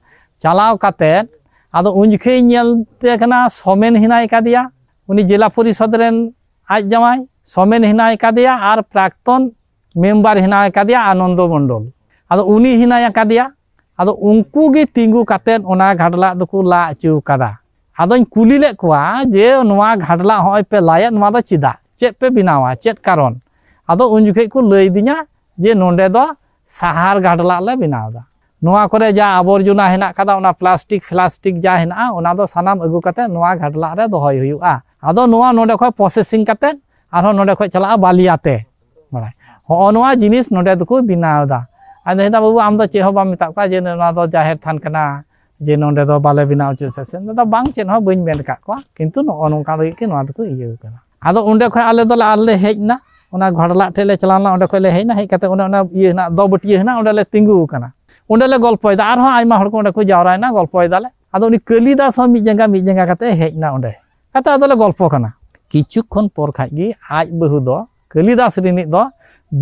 ᱪᱟᱞᱟᱣ ᱠᱟᱛᱮ ᱟᱫᱚ ᱩᱱ ᱡᱚᱠᱷᱮᱡ ᱤᱧ ᱧᱮᱞ ᱛᱮ ᱠᱟᱱᱟ ᱥᱚᱢᱮᱱ ᱦᱮᱱᱟᱭ ᱠᱟᱫᱮᱭᱟ, ᱩᱱᱤ ᱡᱮᱞᱟ ᱯᱚᱨᱤᱥᱚᱫᱽ ᱨᱮᱱ ᱟᱡ ᱡᱟᱶᱟᱭ ᱥᱚᱢᱮᱱ ᱦᱮᱱᱟᱭ ᱠᱟᱫᱮᱭᱟ, ᱟᱨ ᱯᱨᱟᱠᱛᱚᱱ ᱢᱮᱢᱵᱟᱨ ᱦᱮᱱᱟᱭ ᱠᱟᱫᱮᱭᱟ ᱟᱱᱚᱱᱫᱚ ᱢᱚᱱᱰᱚᱞ᱾ ᱟᱫᱚ ᱩᱱᱤ ᱦᱮᱱᱟᱭ ᱠᱟᱫᱮᱭᱟ᱾ ᱟᱫᱚ ᱩᱱᱠᱩ ᱜᱮ ᱛᱤᱸᱜᱩ ᱠᱟᱛᱮᱫ ᱚᱱᱟ ᱜᱷᱟᱰᱞᱟᱜ ᱫᱚᱠᱚ ᱞᱟ ᱚᱪᱚ ᱠᱟᱫᱟ᱾ ᱟᱫᱚᱧ ᱠᱩᱞᱤ ᱞᱮᱫ ᱠᱚᱣᱟ ᱡᱮ, ᱱᱚᱣᱟ ᱜᱷᱟᱰᱞᱟᱜ ᱦᱚᱸᱜᱼᱚᱭ ᱯᱮ ᱞᱟᱭᱮᱫ, ᱱᱚᱣᱟ ᱫᱚ ᱪᱮᱫᱟᱜ, ᱪᱮᱫ ᱯᱮ ᱵᱮᱱᱟᱣᱟ, ᱪᱮᱫ ᱠᱟᱨᱚᱱ? ᱟᱫᱚ ᱩᱱ ᱡᱚᱠᱷᱮᱡ ᱠᱚ ᱞᱟᱹᱭ ᱟᱹᱫᱤᱧᱟ ᱡᱮ, ᱱᱚᱸᱰᱮ ᱫᱚ ᱥᱟᱦᱟᱨ ᱜᱷᱟᱰᱞᱟᱜ ᱞᱮ ᱵᱮᱱᱟᱣ ᱮᱫᱟ᱾ ᱱᱚᱣᱟ ᱠᱚᱨᱮ ᱡᱟ ᱟᱵᱚᱨᱡᱚᱱᱟ ᱦᱮᱱᱟᱜ ᱠᱟᱫᱟ, ᱚᱱᱟ ᱯᱞᱟᱥᱴᱤᱠ ᱯᱷᱞᱟᱥᱴᱤᱠ ᱡᱟ ᱦᱮᱱᱟᱜᱼᱟ, ᱚᱱᱟ ᱫᱚ ᱥᱟᱱᱟᱢ ᱟᱹᱜᱩ ᱠᱟᱛᱮ ᱱᱚᱣᱟ ᱜᱷᱟᱰᱞᱟᱜ ᱨᱮ ᱫᱚᱦᱚᱭ ᱦᱩᱭᱩᱜᱼᱟ᱾ ᱟᱫᱚ ᱱᱚᱣᱟ ᱱᱚᱸᱰᱮ ᱠᱷᱚᱡ ᱯᱨᱚᱥᱮᱥᱤᱝ ᱠᱟᱛᱮ ᱟᱨᱦᱚᱸ ᱱᱚᱸᱰᱮ ᱠᱷᱚᱡ ᱪᱟᱞᱟᱜᱼᱟ ᱵᱟᱞᱤᱭᱟᱛᱮ᱾ ᱵᱟᱲᱟᱭ, ᱦᱚᱸᱜᱼᱚ ᱱᱚᱣᱟ ᱡᱤᱱᱤᱥ ᱱᱚᱸᱰᱮ ᱫᱚᱠᱚ ᱵᱮᱱᱟᱣ ᱮᱫᱟ᱾ ᱟᱫᱚ ᱢᱮᱱᱫᱟ, "ᱵᱟᱹᱵᱩ, ᱟᱢ ᱫᱚ ᱪᱮᱫ ᱦᱚᱸ ᱵᱟᱢ ᱢᱮᱛᱟᱜ ᱠᱚᱣᱟ ᱡᱮ ᱱᱚᱣᱟ ᱫᱚ ᱡᱟᱦᱮᱨ ᱛᱷᱟᱱ ᱠᱟᱱᱟ, ᱡᱮ ᱱᱚᱸᱰᱮ ᱫᱚ ᱵᱟᱞᱮ ᱵᱮᱱᱟᱣ ᱦᱚᱪᱚᱭᱟ ᱥᱮ ᱪᱮᱫ?" ᱢᱮᱱᱫᱟ, "ᱵᱟᱝ, ᱪᱮᱫ ᱦᱚᱸ ᱵᱟᱹᱧ ᱢᱮᱱ ᱟᱠᱟᱫ ᱠᱚᱣᱟ, ᱠᱤᱱᱛᱩ ᱱᱚᱜᱼᱚ ᱱᱚᱝᱠᱟ ᱞᱟᱹᱜᱤᱫ ᱜᱮ ᱱᱚᱣᱟ ᱫᱚᱠᱚ ᱤᱭᱟᱹ ᱠᱟᱫᱟ᱾" ᱟᱫᱚ ᱚᱸᱰᱮ ᱠᱷᱚᱡ ᱟᱞᱮ ᱫᱚᱞᱮ ᱟᱨᱞᱮ ᱦᱮᱡ ᱮᱱᱟ, ᱚᱱᱟ ᱜᱷᱟᱰᱞᱟᱜ ᱴᱷᱮᱡ ᱞᱮ ᱪᱟᱞᱟᱣ ᱞᱮᱱᱟ, ᱚᱸᱰᱮ ᱠᱷᱚᱡ ᱞᱮ ᱦᱮᱡ ᱮᱱᱟ, ᱦᱮᱡ ᱠᱟᱛᱮ ᱚᱱᱮ ᱚᱱᱟ ᱤᱭᱟᱹ ᱦᱮᱱᱟᱜ, ᱫᱚᱵᱟᱹᱴᱤᱭᱟᱹ ᱦᱮᱱᱟᱜ, ᱚᱸᱰᱮ ᱞᱮ ᱛᱤᱸᱜᱩ ᱟᱠᱟᱱᱟ᱾ ᱚᱸᱰᱮ ᱞᱮ ᱜᱚᱞᱯᱚᱭᱮᱫᱟ, ᱟᱨᱦᱚᱸ ᱟᱭᱢᱟ ᱦᱚᱲ ᱠᱚ ᱚᱸᱰᱮ ᱠᱚ ᱡᱟᱣᱨᱟᱭᱮᱱᱟ, ᱜᱚᱞᱯᱚᱭᱮᱫᱟᱞᱮ᱾ ᱟᱫᱚ ᱩᱱᱤ ᱠᱟᱹᱞᱤᱫᱟᱥ ᱦᱚᱸ ᱢᱤᱫ ᱡᱟᱸᱜᱟ, ᱢᱤᱫ ᱡᱟᱸᱜᱟ ᱠᱟᱛᱮ ᱦᱮᱡ ᱮᱱᱟ ᱚᱸᱰᱮ᱾ ᱠᱟᱛᱮ ᱟᱫᱚ ᱞᱮ ᱜᱚᱞᱯᱚ ᱠᱟᱱᱟ᱾ ᱠᱤᱪᱷᱩ ᱠᱷᱚᱱ ᱯᱚᱨ ᱠᱷᱟᱡ ᱜᱮ ᱟᱡ ᱵᱟᱹᱦᱩ ᱫᱚ ᱠᱟᱹᱞᱤᱫᱟᱥ ᱨᱤᱱᱤᱡ ᱫᱚ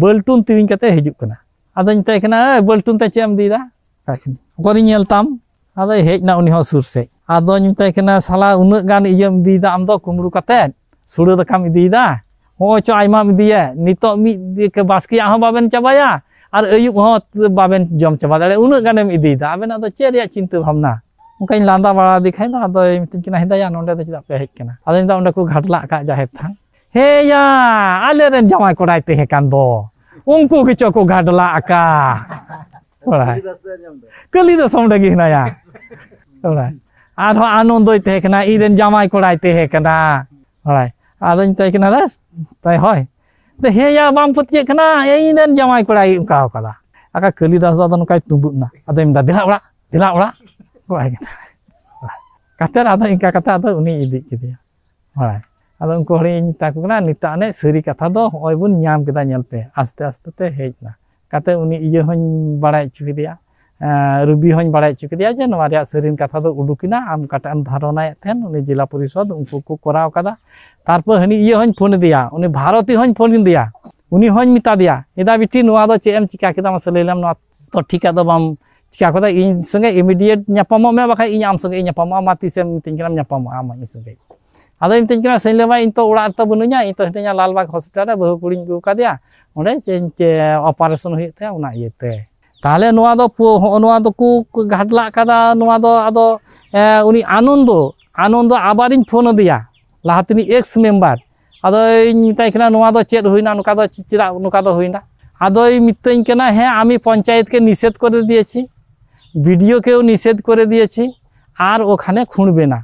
ᱵᱟᱹᱞᱴᱩᱱ ᱛᱤᱣᱤᱧ ᱠᱟᱛᱮ ᱦᱤᱡᱩᱜ ᱠᱟᱱᱟ᱾ ᱟᱫᱚᱧ ᱢᱮᱛᱟᱭ ᱠᱟᱱᱟ, "ᱮ ᱵᱟᱹᱞᱴᱩᱱ ᱛᱮ ᱪᱮᱫ ᱮᱢ ᱤᱫᱤᱭᱮᱫᱟ?" ᱚᱠᱚᱨᱤᱧ ᱧᱮᱞ ᱛᱟᱢ? ᱟᱫᱚᱭ ᱦᱮᱡ ᱮᱱᱟ ᱩᱱᱤ ᱦᱚᱸ ᱥᱩᱨ ᱥᱮᱫ᱾ ᱟᱫᱚᱧ ᱢᱮᱛᱟᱭ ᱠᱟᱱᱟ, "ᱥᱟᱞᱟ, ᱩᱱᱟᱹᱜ ᱜᱟᱱ ᱤᱭᱟᱹᱢ ᱤᱫᱤᱭᱮᱫᱟ ᱟᱢ ᱫᱚ, ᱠᱩᱢᱵᱽᱲᱩ ᱠᱟᱛᱮ ᱥᱩᱲᱟᱹ ᱫᱟᱠᱟᱢ ᱤᱫᱤᱭᱮᱫᱟ, ᱦᱚᱸᱜᱼᱚᱭ ᱪᱚ ᱟᱭᱢᱟᱢ ᱤᱫᱤᱭᱟ, ᱱᱤᱛᱚᱜ ᱢᱤᱫ ᱵᱟᱥᱠᱮᱭᱟᱜ ᱦᱚᱸ ᱵᱟᱵᱮᱱ ᱪᱟᱵᱟᱭᱟ ᱟᱨ ᱟᱹᱭᱩᱵ ᱦᱚᱸ ᱵᱟᱵᱮᱱ ᱡᱚᱢ ᱪᱟᱵᱟ ᱫᱟᱲᱮᱭᱟᱜᱼᱟ, ᱩᱱᱟᱹᱜ ᱜᱟᱱᱮᱢ ᱤᱫᱤᱭᱮᱫᱟ, ᱟᱵᱮᱱᱟᱜ ᱫᱚ ᱪᱮᱫ ᱨᱮᱭᱟᱜ ᱪᱤᱱᱛᱟᱹ ᱵᱷᱟᱵᱽᱱᱟ?" ᱚᱱᱠᱟᱧ ᱞᱟᱸᱫᱟ ᱵᱟᱲᱟ ᱟᱫᱮ ᱠᱷᱟᱡ ᱫᱚ, ᱟᱫᱚᱭ ᱢᱤᱛᱟᱹᱧ ᱠᱟᱱᱟ, "ᱦᱮᱸᱫᱟ ᱭᱟ, ᱱᱚᱸᱰᱮ ᱫᱚ ᱪᱮᱫᱟᱜ ᱯᱮ ᱦᱮᱡ ᱠᱟᱱᱟ?" ᱟᱫᱚᱧ ᱢᱮᱛᱟᱭ ᱠᱟᱱᱟ, "ᱚᱸᱰᱮ ᱠᱚ ᱜᱷᱟᱰᱞᱟᱜ ᱟᱠᱟᱫ ᱡᱟᱦᱮᱨ ᱛᱷᱟᱱ᱾" "ᱦᱮᱸ ᱭᱟ, ᱟᱞᱮ ᱨᱮᱱ ᱡᱟᱶᱟᱭ ᱠᱚᱲᱟᱭ ᱛᱟᱦᱮᱸ ᱠᱟᱱ ᱫᱚ, ᱩᱱᱠᱩ ᱜᱮᱪᱚ ᱠᱚ ᱜᱷᱟᱰᱞᱟᱜ ᱟᱠᱟᱫ᱾" ᱵᱟᱲᱟᱭ᱾ ᱠᱟᱹᱞᱤ ᱫᱟᱥ ᱚᱸᱰᱮ ᱜᱮ ᱦᱮᱱᱟᱭᱟ᱾ ᱵᱟᱲᱟᱭ᱾ ᱟᱨᱦᱚᱸ ᱟᱱᱚᱱᱫᱚᱭ ᱛᱟᱦᱮᱸ ᱠᱟᱱᱟ, ᱤᱧ ᱨᱮᱱ ᱡᱟᱶᱟᱭ ᱠᱚᱲᱟᱭ ᱛᱟᱦᱮᱸ ᱠᱟᱱᱟ᱾ ᱵᱟᱲᱟᱭ᱾ ᱟᱫᱚᱧ ᱢᱮᱛᱟᱭ ᱠᱟᱱᱟ, "ᱫᱟᱥ, ᱛᱟᱭ ᱦᱳᱭ?" ᱫᱚ, "ᱦᱮᱸ ᱭᱟ, ᱵᱟᱢ ᱯᱟᱹᱛᱭᱟᱹᱜ ᱠᱟᱱᱟ, ᱤᱧ ᱨᱮᱱ ᱡᱟᱶᱟᱭ ᱠᱚᱲᱟᱭ ᱚᱱᱠᱟ ᱠᱟᱫᱟ᱾" ᱟᱠᱟ ᱠᱟᱹᱞᱤᱫᱟᱥ ᱫᱚ ᱟᱫᱚ ᱱᱚᱝᱠᱟᱭ ᱛᱩᱸᱵᱩᱫ ᱮᱱᱟ᱾ ᱟᱫᱚᱭ ᱢᱮᱱᱫᱟ, "ᱫᱮᱞᱟ ᱚᱲᱟᱜ, ᱫᱮᱞᱟ ᱚᱲᱟᱜ᱾" ᱠᱚᱲᱟᱭ ᱠᱟᱱᱟ᱾ ᱠᱟᱛᱮ ᱟᱫᱚ ᱤᱱᱠᱟ ᱠᱟᱛᱮ ᱟᱫᱚ ᱩᱱᱤ ᱤᱫᱤ ᱠᱮᱫᱮᱭᱟ᱾ ᱦᱳᱭ᱾ ᱟᱫᱚ ᱩᱱᱠᱩ ᱦᱚᱲᱤᱧ ᱢᱮᱛᱟ ᱠᱚ ᱠᱟᱱᱟ, "ᱱᱤᱛᱟᱜ ᱟᱱᱮᱡ ᱥᱟᱹᱨᱤ ᱠᱟᱛᱷᱟ ᱫᱚ ᱦᱚᱸᱜᱼᱚᱭ ᱵᱚᱱ ᱧᱟᱢ ᱠᱮᱫᱟ, ᱧᱮᱞ ᱯᱮ, ᱟᱥᱛᱮ ᱟᱥᱛᱮ ᱛᱮ ᱦᱮᱡ ᱮᱱᱟ᱾" ᱠᱟᱛᱮ ᱩᱱᱤ ᱤᱭᱟᱹ ᱦᱚᱧ ᱵᱟᱲᱟᱭ ᱦᱚᱪᱚ ᱠᱮᱫᱮᱭᱟ, ᱮᱸ, ᱨᱩᱵᱤ ᱦᱚᱧ ᱵᱟᱲᱟᱭ ᱦᱚᱪᱚ ᱠᱮᱫᱮᱭᱟ ᱡᱮ ᱱᱚᱣᱟ ᱨᱮᱭᱟᱜ ᱥᱟᱹᱨᱤᱱ ᱠᱟᱛᱷᱟ ᱫᱚ ᱩᱰᱩᱠ ᱮᱱᱟ, ᱟᱢ ᱚᱠᱟᱴᱟᱜ ᱮᱢ ᱫᱷᱟᱨᱚᱱᱟᱭᱮᱫ ᱛᱟᱦᱮᱱ, ᱩᱱᱤ ᱡᱮᱞᱟ ᱯᱚᱨᱤᱥᱚᱫᱽ ᱩᱱᱠᱩ ᱠᱚ ᱠᱚᱨᱟᱣ ᱠᱟᱫᱟ᱾ ᱛᱟᱨᱯᱚᱨ ᱦᱟᱹᱱᱤ ᱤᱭᱟᱹ ᱦᱚᱧ ᱯᱷᱳᱱ ᱟᱫᱮᱭᱟ, ᱩᱱᱤ ᱵᱷᱟᱨᱚᱛᱤ ᱦᱚᱧ ᱯᱷᱳᱱ ᱟᱫᱮᱭᱟ, ᱩᱱᱤ ᱦᱚᱧ ᱢᱮᱛᱟ ᱫᱮᱭᱟ, "ᱮᱫᱟ ᱵᱤᱴᱤ, ᱱᱚᱣᱟ ᱫᱚ ᱪᱮᱫ ᱮᱢ ᱪᱤᱠᱟ ᱠᱮᱫᱟ, ᱢᱟᱥᱮ ᱞᱟᱹᱭ ᱞᱮᱢ, ᱱᱚᱣᱟ ᱛᱚ ᱴᱷᱤᱠᱟᱜ ᱫᱚ ᱵᱟᱢ ᱪᱤᱠᱟ ᱠᱚᱫᱟ, ᱤᱧ ᱥᱚᱸᱜᱮ ᱤᱢᱤᱰᱤᱭᱮᱴ ᱧᱟᱯᱟᱢᱚᱜ ᱢᱮ, ᱵᱟᱠᱷᱟᱡ ᱤᱧ ᱟᱢ ᱥᱚᱸᱜᱮ ᱤᱧ ᱧᱟᱯᱟᱢᱚᱜᱼᱟ, ᱢᱟ ᱛᱤᱥᱮᱢ ᱢᱤᱛᱟᱹᱧ ᱠᱟᱱᱟᱢ ᱧᱟᱯᱟᱢᱚᱜᱼᱟ ᱟᱢ ᱤᱧ ᱥᱚᱸᱜᱮ᱾ ᱟᱫᱚᱭ ᱢᱤᱛᱟᱹᱧ ᱠᱟᱱᱟ, ᱥᱮᱧ ᱞᱟᱹᱭ ᱵᱟ, ᱤᱧ ᱛᱚ ᱚᱲᱟᱜ ᱨᱮᱛᱚ ᱵᱟᱹᱱᱩᱧᱟ, ᱤᱧ ᱛᱚ ᱦᱤᱱᱟᱹᱧᱟ ᱞᱟᱞᱵᱟᱜᱽ ᱦᱚᱥᱯᱤᱴᱟᱞ ᱨᱮ, ᱵᱟᱹᱦᱩ ᱠᱩᱲᱤᱧ ᱟᱹᱜᱩ ᱟᱠᱟᱫᱮᱭᱟ, ᱚᱸᱰᱮ ᱪᱮ, ᱪᱮ ᱚᱯᱟᱨᱮᱥᱚᱱ ᱦᱩᱭᱩᱜ ᱛᱟᱭᱟ, ᱚᱱᱟ ᱤᱭᱟᱹᱛᱮ᱾ ᱛᱟᱦᱚᱞᱮ ᱱᱚᱣᱟ ᱫᱚ ᱯᱩ-, ᱦᱚᱸᱜᱼᱚ ᱱᱚᱣᱟ ᱫᱚᱠᱚ ᱜᱷᱟᱰᱞᱟᱜ ᱠᱟᱫᱟ, ᱱᱚᱣᱟ ᱫᱚ ᱟᱫᱚ, ᱮ, ᱩᱱᱤ ᱟᱱᱚᱱᱫᱚ, ᱟᱱᱚᱱᱫᱚ ᱟᱵᱟᱨᱤᱧ ᱯᱷᱳᱱ ᱟᱫᱮᱭᱟ, ᱞᱟᱦᱟ ᱛᱮᱱᱤᱡ ᱮᱠᱥ ᱢᱮᱢᱵᱟᱨ, ᱟᱫᱚᱧ ᱢᱮᱛᱟᱭ ᱠᱟᱱᱟ, ᱱᱚᱣᱟ ᱫᱚ ᱪᱮᱫ ᱦᱩᱭᱱᱟ, ᱱᱚᱝᱠᱟ ᱫᱚ ᱪᱮ-, ᱪᱮᱫᱟᱜ ᱱᱚᱝᱠᱟ ᱫᱚ ᱦᱩᱭᱱᱟ? ᱟᱫᱚᱭ ᱢᱤᱛᱟᱹᱧ ᱠᱟᱱᱟ, ᱦᱮᱸ, আমি পঞ্চায়েতকে নিষেধ করে দিয়েছি, বিডিওকেও নিষেধ করে দিয়েছি, আর ওখানে খুঁড়বে না,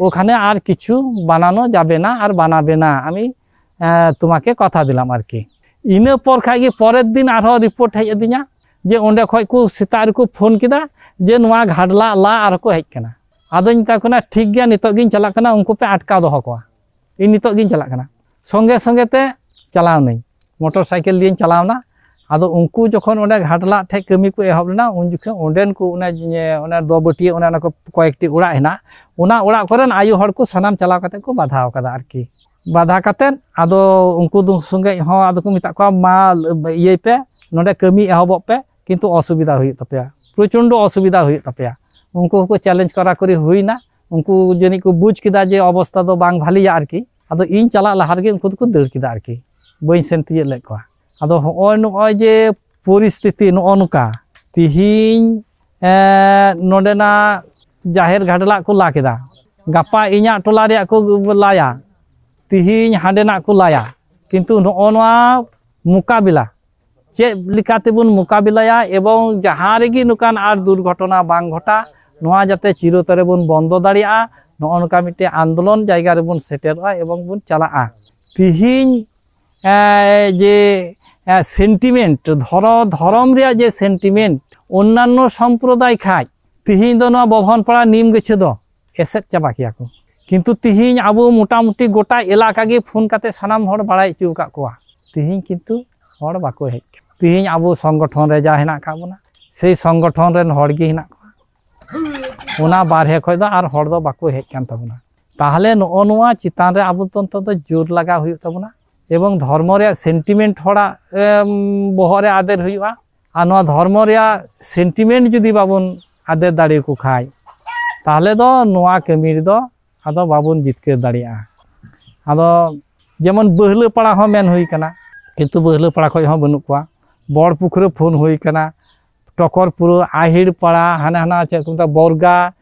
ওখানে আর কিছু বানানো যাবে না, আর বানাবে না, আমি, আহ, তোমাকে কথা দিলাম আর কি। ᱤᱱᱟᱹ ᱯᱚᱨ ᱠᱷᱟᱡ ᱜᱮ ᱯᱚᱨᱮᱨ ᱫᱤᱱ ᱟᱨᱦᱚᱸ ᱨᱤᱯᱳᱨᱴ ᱦᱮᱡ ᱟᱹᱫᱤᱧᱟ ᱡᱮ ᱚᱸᱰᱮ ᱠᱷᱚᱡ ᱠᱚ ᱥᱮᱛᱟᱜ ᱨᱮᱠᱚ ᱯᱷᱳᱱ ᱠᱮᱫᱟ ᱡᱮ ᱱᱚᱣᱟ ᱜᱷᱟᱰᱞᱟᱜ ᱞᱟ ᱟᱨᱦᱚᱸ ᱠᱚ ᱦᱮᱡ ᱠᱟᱱᱟ᱾ ᱟᱫᱚᱧ ᱢᱮᱛᱟ ᱠᱚ ᱠᱟᱱᱟ, ᱴᱷᱤᱠ ᱜᱮᱭᱟ, ᱱᱤᱛᱚᱜ ᱜᱤᱧ ᱪᱟᱞᱟᱜ ᱠᱟᱱᱟ, ᱩᱱᱠᱩ ᱯᱮ ᱟᱴᱠᱟᱣ ᱫᱚᱦᱚ ᱠᱚᱣᱟ, ᱤᱧ ᱱᱤᱛᱚᱜ ᱜᱤᱧ ᱪᱟᱞᱟᱜ ᱠᱟᱱᱟ᱾ ᱥᱚᱸᱜᱮ ᱥᱚᱸᱜᱮ ᱛᱮ ᱪᱟᱞᱟᱣ ᱱᱟᱹᱧ, ᱢᱚᱴᱚᱨ ᱥᱟᱭᱠᱮᱞ ᱫᱤᱭᱮᱧ ᱪᱟᱞᱟᱣ ᱱᱟ᱾ ᱟᱫᱚ ᱩᱱᱠᱩ ᱡᱚᱠᱷᱚᱱ ᱚᱸᱰᱮ ᱜᱷᱟᱰᱞᱟᱜ ᱴᱷᱮᱡ ᱠᱟᱹᱢᱤ ᱠᱚ ᱮᱦᱚᱵ ᱞᱮᱱᱟ, ᱩᱱ ᱡᱚᱠᱷᱚᱱ ᱚᱸᱰᱮᱱ ᱠᱚ ᱚᱱᱮ, ᱚᱱᱮ ᱫᱚᱵᱟᱹᱴᱤᱭᱟᱹ ᱚᱱᱮ ᱚᱱᱟ ᱠᱚ ᱠᱚᱭᱮᱠᱴᱤ ᱚᱲᱟᱜ ᱦᱮᱱᱟᱜ, ᱚᱱᱟ ᱚᱲᱟᱜ ᱠᱚᱨᱮᱱ ᱟᱭᱳ ᱦᱚᱲ ᱠᱚ ᱥᱟᱱᱟᱢ ᱪᱟᱞᱟᱣ ᱠᱟᱛᱮ ᱠᱚ ᱵᱟᱫᱷᱟᱣ ᱠᱟᱫᱟ ᱟᱨᱠᱤ᱾ ᱵᱟᱫᱷᱟ ᱠᱟᱛᱮ ᱟᱫᱚ ᱩᱱᱠᱩ ᱫᱚ ᱥᱚᱸᱜᱮ ᱦᱚᱸ ᱟᱫᱚ ᱠᱚ ᱢᱮᱛᱟᱜ ᱠᱚᱣᱟ, ᱢᱟ ᱤᱭᱟᱹᱭ ᱯᱮ, ᱱᱚᱰᱮ ᱠᱟᱹᱢᱤ ᱮᱦᱚᱵᱚᱜ ᱯᱮ, ᱠᱤᱱᱛᱩ ᱚᱥᱩᱵᱤᱫᱷᱟ ᱦᱩᱭᱩᱜ ᱛᱟᱯᱮᱭᱟ, ᱯᱨᱚᱪᱚᱱᱰᱚ ᱚᱥᱩᱵᱤᱫᱷᱟ ᱦᱩᱭᱩᱜ ᱛᱟᱯᱮᱭᱟ᱾ ᱩᱱᱠᱩ ᱦᱚᱸᱠᱚ ᱪᱮᱞᱮᱧᱡᱽ ᱠᱚᱨᱟᱠᱚᱨᱤ ᱦᱩᱭᱱᱟ᱾ ᱩᱱᱠᱩ ᱡᱟᱹᱱᱤᱡ ᱠᱚ ᱵᱩᱡᱽ ᱠᱮᱫᱟ ᱡᱮ ᱚᱵᱚᱥᱛᱟ ᱫᱚ ᱵᱟᱝ ᱵᱷᱟᱞᱤᱭᱟ ᱟᱨᱠᱤ᱾ ᱟᱫᱚ ᱤᱧ ᱪᱟᱞᱟᱜ ᱞᱟᱦᱟ ᱨᱮᱜᱮ ᱩᱱᱠᱩ ᱫᱚᱠᱚ ᱫᱟᱹᱲ ᱠᱮᱫᱟ ᱟᱨᱠᱤ, ᱵᱟᱹᱧ ᱥᱮᱱ ᱛᱤᱭᱟᱹᱜ ᱞᱮᱫ ᱠᱚᱣᱟ᱾ ᱟᱫᱚ ᱦᱚᱸᱜᱼᱚᱭ ᱱᱚᱜᱼᱚᱭ ᱡᱮ ᱯᱚᱨᱤᱥᱛᱷᱤᱛᱤ ᱱᱚᱜᱼᱚ ᱱᱚᱝᱠᱟ, ᱛᱤᱦᱤᱧ, ᱮᱸ, ᱱᱚᱰᱮᱱᱟᱜ ᱡᱟᱦᱮᱨ ᱜᱷᱟᱰᱞᱟᱜ ᱠᱚ ᱞᱟ ᱠᱮᱫᱟ, ᱜᱟᱯᱟ ᱤᱧᱟᱹᱜ ᱴᱚᱞᱟ ᱨᱮᱭᱟᱜ ᱠᱚ ᱞᱟᱭᱟ, ᱛᱤᱦᱤᱧ ᱦᱟᱸᱰᱮᱱᱟᱜ ᱠᱚ ᱞᱟᱭᱟ, ᱠᱤᱱᱛᱩ ᱱᱚᱜᱼᱚ ᱱᱚᱣᱟ ᱢᱳᱠᱟᱵᱤᱞᱟ ᱪᱮᱫ ᱞᱮᱠᱟ ᱛᱮᱵᱚᱱ ᱢᱳᱠᱟᱵᱤᱞᱟᱭᱟ ᱮᱵᱚᱝ ᱡᱟᱦᱟᱸ ᱨᱮᱜᱮ ᱱᱚᱝᱠᱟᱱ ᱟᱨ ᱫᱩᱨᱜᱷᱚᱴᱚᱱᱟ ᱵᱟᱝ ᱜᱷᱚᱴᱟ, ᱱᱚᱣᱟ ᱡᱟᱛᱮ ᱪᱤᱨᱚᱛᱚᱨᱮ ᱵᱚᱱ ᱵᱚᱱᱫᱚ ᱫᱟᱲᱮᱭᱟᱜᱼᱟ, ᱱᱚᱜᱼᱚ ᱱᱚᱝᱠᱟ ᱢᱤᱫᱴᱮᱱ ᱟᱱᱫᱳᱞᱚᱱ ᱡᱟᱭᱜᱟ ᱨᱮᱵᱚᱱ ᱥᱮᱴᱮᱨᱚᱜᱼᱟ ᱮᱵᱚᱝ ᱵᱚᱱ ᱪᱟᱞᱟᱜᱼᱟ᱾ ᱛᱤᱦᱤᱧ, ᱮ, ᱡᱮ, ᱮ, ᱥᱮᱱᱴᱤᱢᱮᱱᱴ, ᱫᱷᱚᱨᱚ-, ᱫᱷᱚᱨᱚᱢ ᱨᱮᱭᱟᱜ ᱡᱮ ᱥᱮᱱᱴᱤᱢᱮᱱᱴ, ᱚᱱᱱᱟᱱᱱᱚ ᱥᱚᱢᱯᱨᱚᱫᱟᱭ ᱠᱷᱟᱡ, ᱛᱤᱦᱤᱧ ᱫᱚ ᱱᱚᱣᱟ ᱵᱚᱵᱷᱚᱱ ᱯᱟᱲᱟ ᱱᱤᱢ ᱜᱟᱹᱪᱷᱟᱹ ᱫᱚ ᱮᱥᱮᱫ ᱪᱟᱵᱟ ᱠᱮᱭᱟ ᱠᱚ᱾ ᱠᱤᱱᱛᱩ ᱛᱤᱦᱤᱧ ᱟᱵᱚ ᱢᱚᱴᱟᱢᱩᱴᱤ ᱜᱚᱴᱟ ᱮᱞᱟᱠᱟ ᱜᱮ ᱯᱷᱳᱱ ᱠᱟᱛᱮ ᱥᱟᱱᱟᱢ ᱦᱚᱲ ᱵᱟᱲᱟᱭ ᱦᱚᱪᱚ ᱟᱠᱟᱫ ᱠᱚᱣᱟ, ᱛᱤᱦᱤᱧ ᱠᱤᱱᱛᱩ ᱦᱚᱲ ᱵᱟᱠᱚ ᱦᱮᱡ ᱠᱟᱱᱟ᱾ ᱛᱤᱦᱤᱧ ᱟᱵᱚ ᱥᱚᱝᱜᱚᱴᱷᱚᱱ ᱨᱮ ᱡᱟ ᱦᱮᱱᱟᱜ ᱟᱠᱟᱫ ᱵᱚᱱᱟ, ᱥᱮᱭ ᱥᱚᱝᱜᱚᱴᱷᱚᱱ ᱨᱮᱱ ᱦᱚᱲ ᱜᱮ ᱦᱮᱱᱟᱜ ᱠᱚᱣᱟ᱾ ᱚᱱᱟ ᱵᱟᱨᱦᱮ ᱠᱷᱚᱡ ᱫᱚ ᱟᱨ ᱦᱚᱲ ᱫᱚ ᱵᱟᱠᱚ ᱦᱮᱡ ᱠᱟᱱ ᱛᱟᱵᱚᱱᱟ᱾ ᱛᱟᱦᱚᱞᱮ ᱱᱚᱜᱼᱚ ᱱᱚᱣᱟ ᱪᱮᱛᱟᱱ ᱨᱮ ᱟᱵᱚ ᱫᱚ ᱱᱤᱛᱚᱜ ᱫᱚ ᱡᱳᱨ ᱞᱟᱜᱟᱣ ᱦᱩᱭᱩᱜ ᱛᱟᱵᱚᱱᱟ ᱮᱵᱚᱝ ᱫᱷᱚᱨᱢᱚ ᱨᱮᱭᱟᱜ ᱥᱮᱱᱴᱤᱢᱮᱱᱴ ᱦᱚᱲᱟᱜ, ᱮᱢ, ᱵᱚᱦᱚᱜ ᱨᱮ ᱟᱫᱮᱨ ᱦᱩᱭᱩᱜᱼᱟ᱾ ᱟᱨ ᱱᱚᱣᱟ ᱫᱷᱚᱨᱢᱚ ᱨᱮᱭᱟᱜ ᱥᱮᱱᱴᱤᱢᱮᱱᱴ ᱡᱩᱫᱤ ᱵᱟᱵᱚᱱ ᱟᱫᱮᱨ ᱫᱟᱲᱮᱭᱟᱠᱚ ᱠᱷᱟᱡ, ᱛᱟᱦᱚᱞᱮ ᱫᱚ ᱱᱚᱣᱟ ᱠᱟᱹᱢᱤ ᱨᱮᱫᱚ ᱟᱫᱚ ᱵᱟᱵᱚᱱ ᱡᱤᱛᱠᱟᱹᱨ ᱫᱟᱲᱮᱭᱟᱜᱼᱟ᱾ ᱟᱫᱚ ᱡᱮᱢᱚᱱ ᱵᱟᱹᱦᱞᱟᱹ ᱯᱟᱲᱟ ᱦᱚᱸ ᱢᱮᱱ ᱦᱩᱭ ᱠᱟᱱᱟ, ᱠᱤᱱᱛᱩ ᱵᱟᱹᱦᱞᱟᱹ ᱯᱟᱲᱟ ᱠᱷᱚᱡ ᱦᱚᱸ ᱵᱟᱹᱱᱩᱜ ᱠᱚᱣᱟ᱾ ᱵᱚᱲ ᱯᱩᱠᱷᱨᱟᱹ ᱯᱷᱳᱱ ᱦᱩᱭ ᱠᱟᱱᱟ, ᱴᱚᱠᱚᱨ ᱯᱩᱨᱟᱹ, ᱟᱦᱤᱲ ᱯᱟᱲᱟ, ᱦᱟᱱᱟ ᱦᱟᱱᱟ ᱪᱮᱫ ᱠᱚ ᱢᱮᱛᱟᱜᱼᱟ, ᱵᱚᱨᱜᱟ,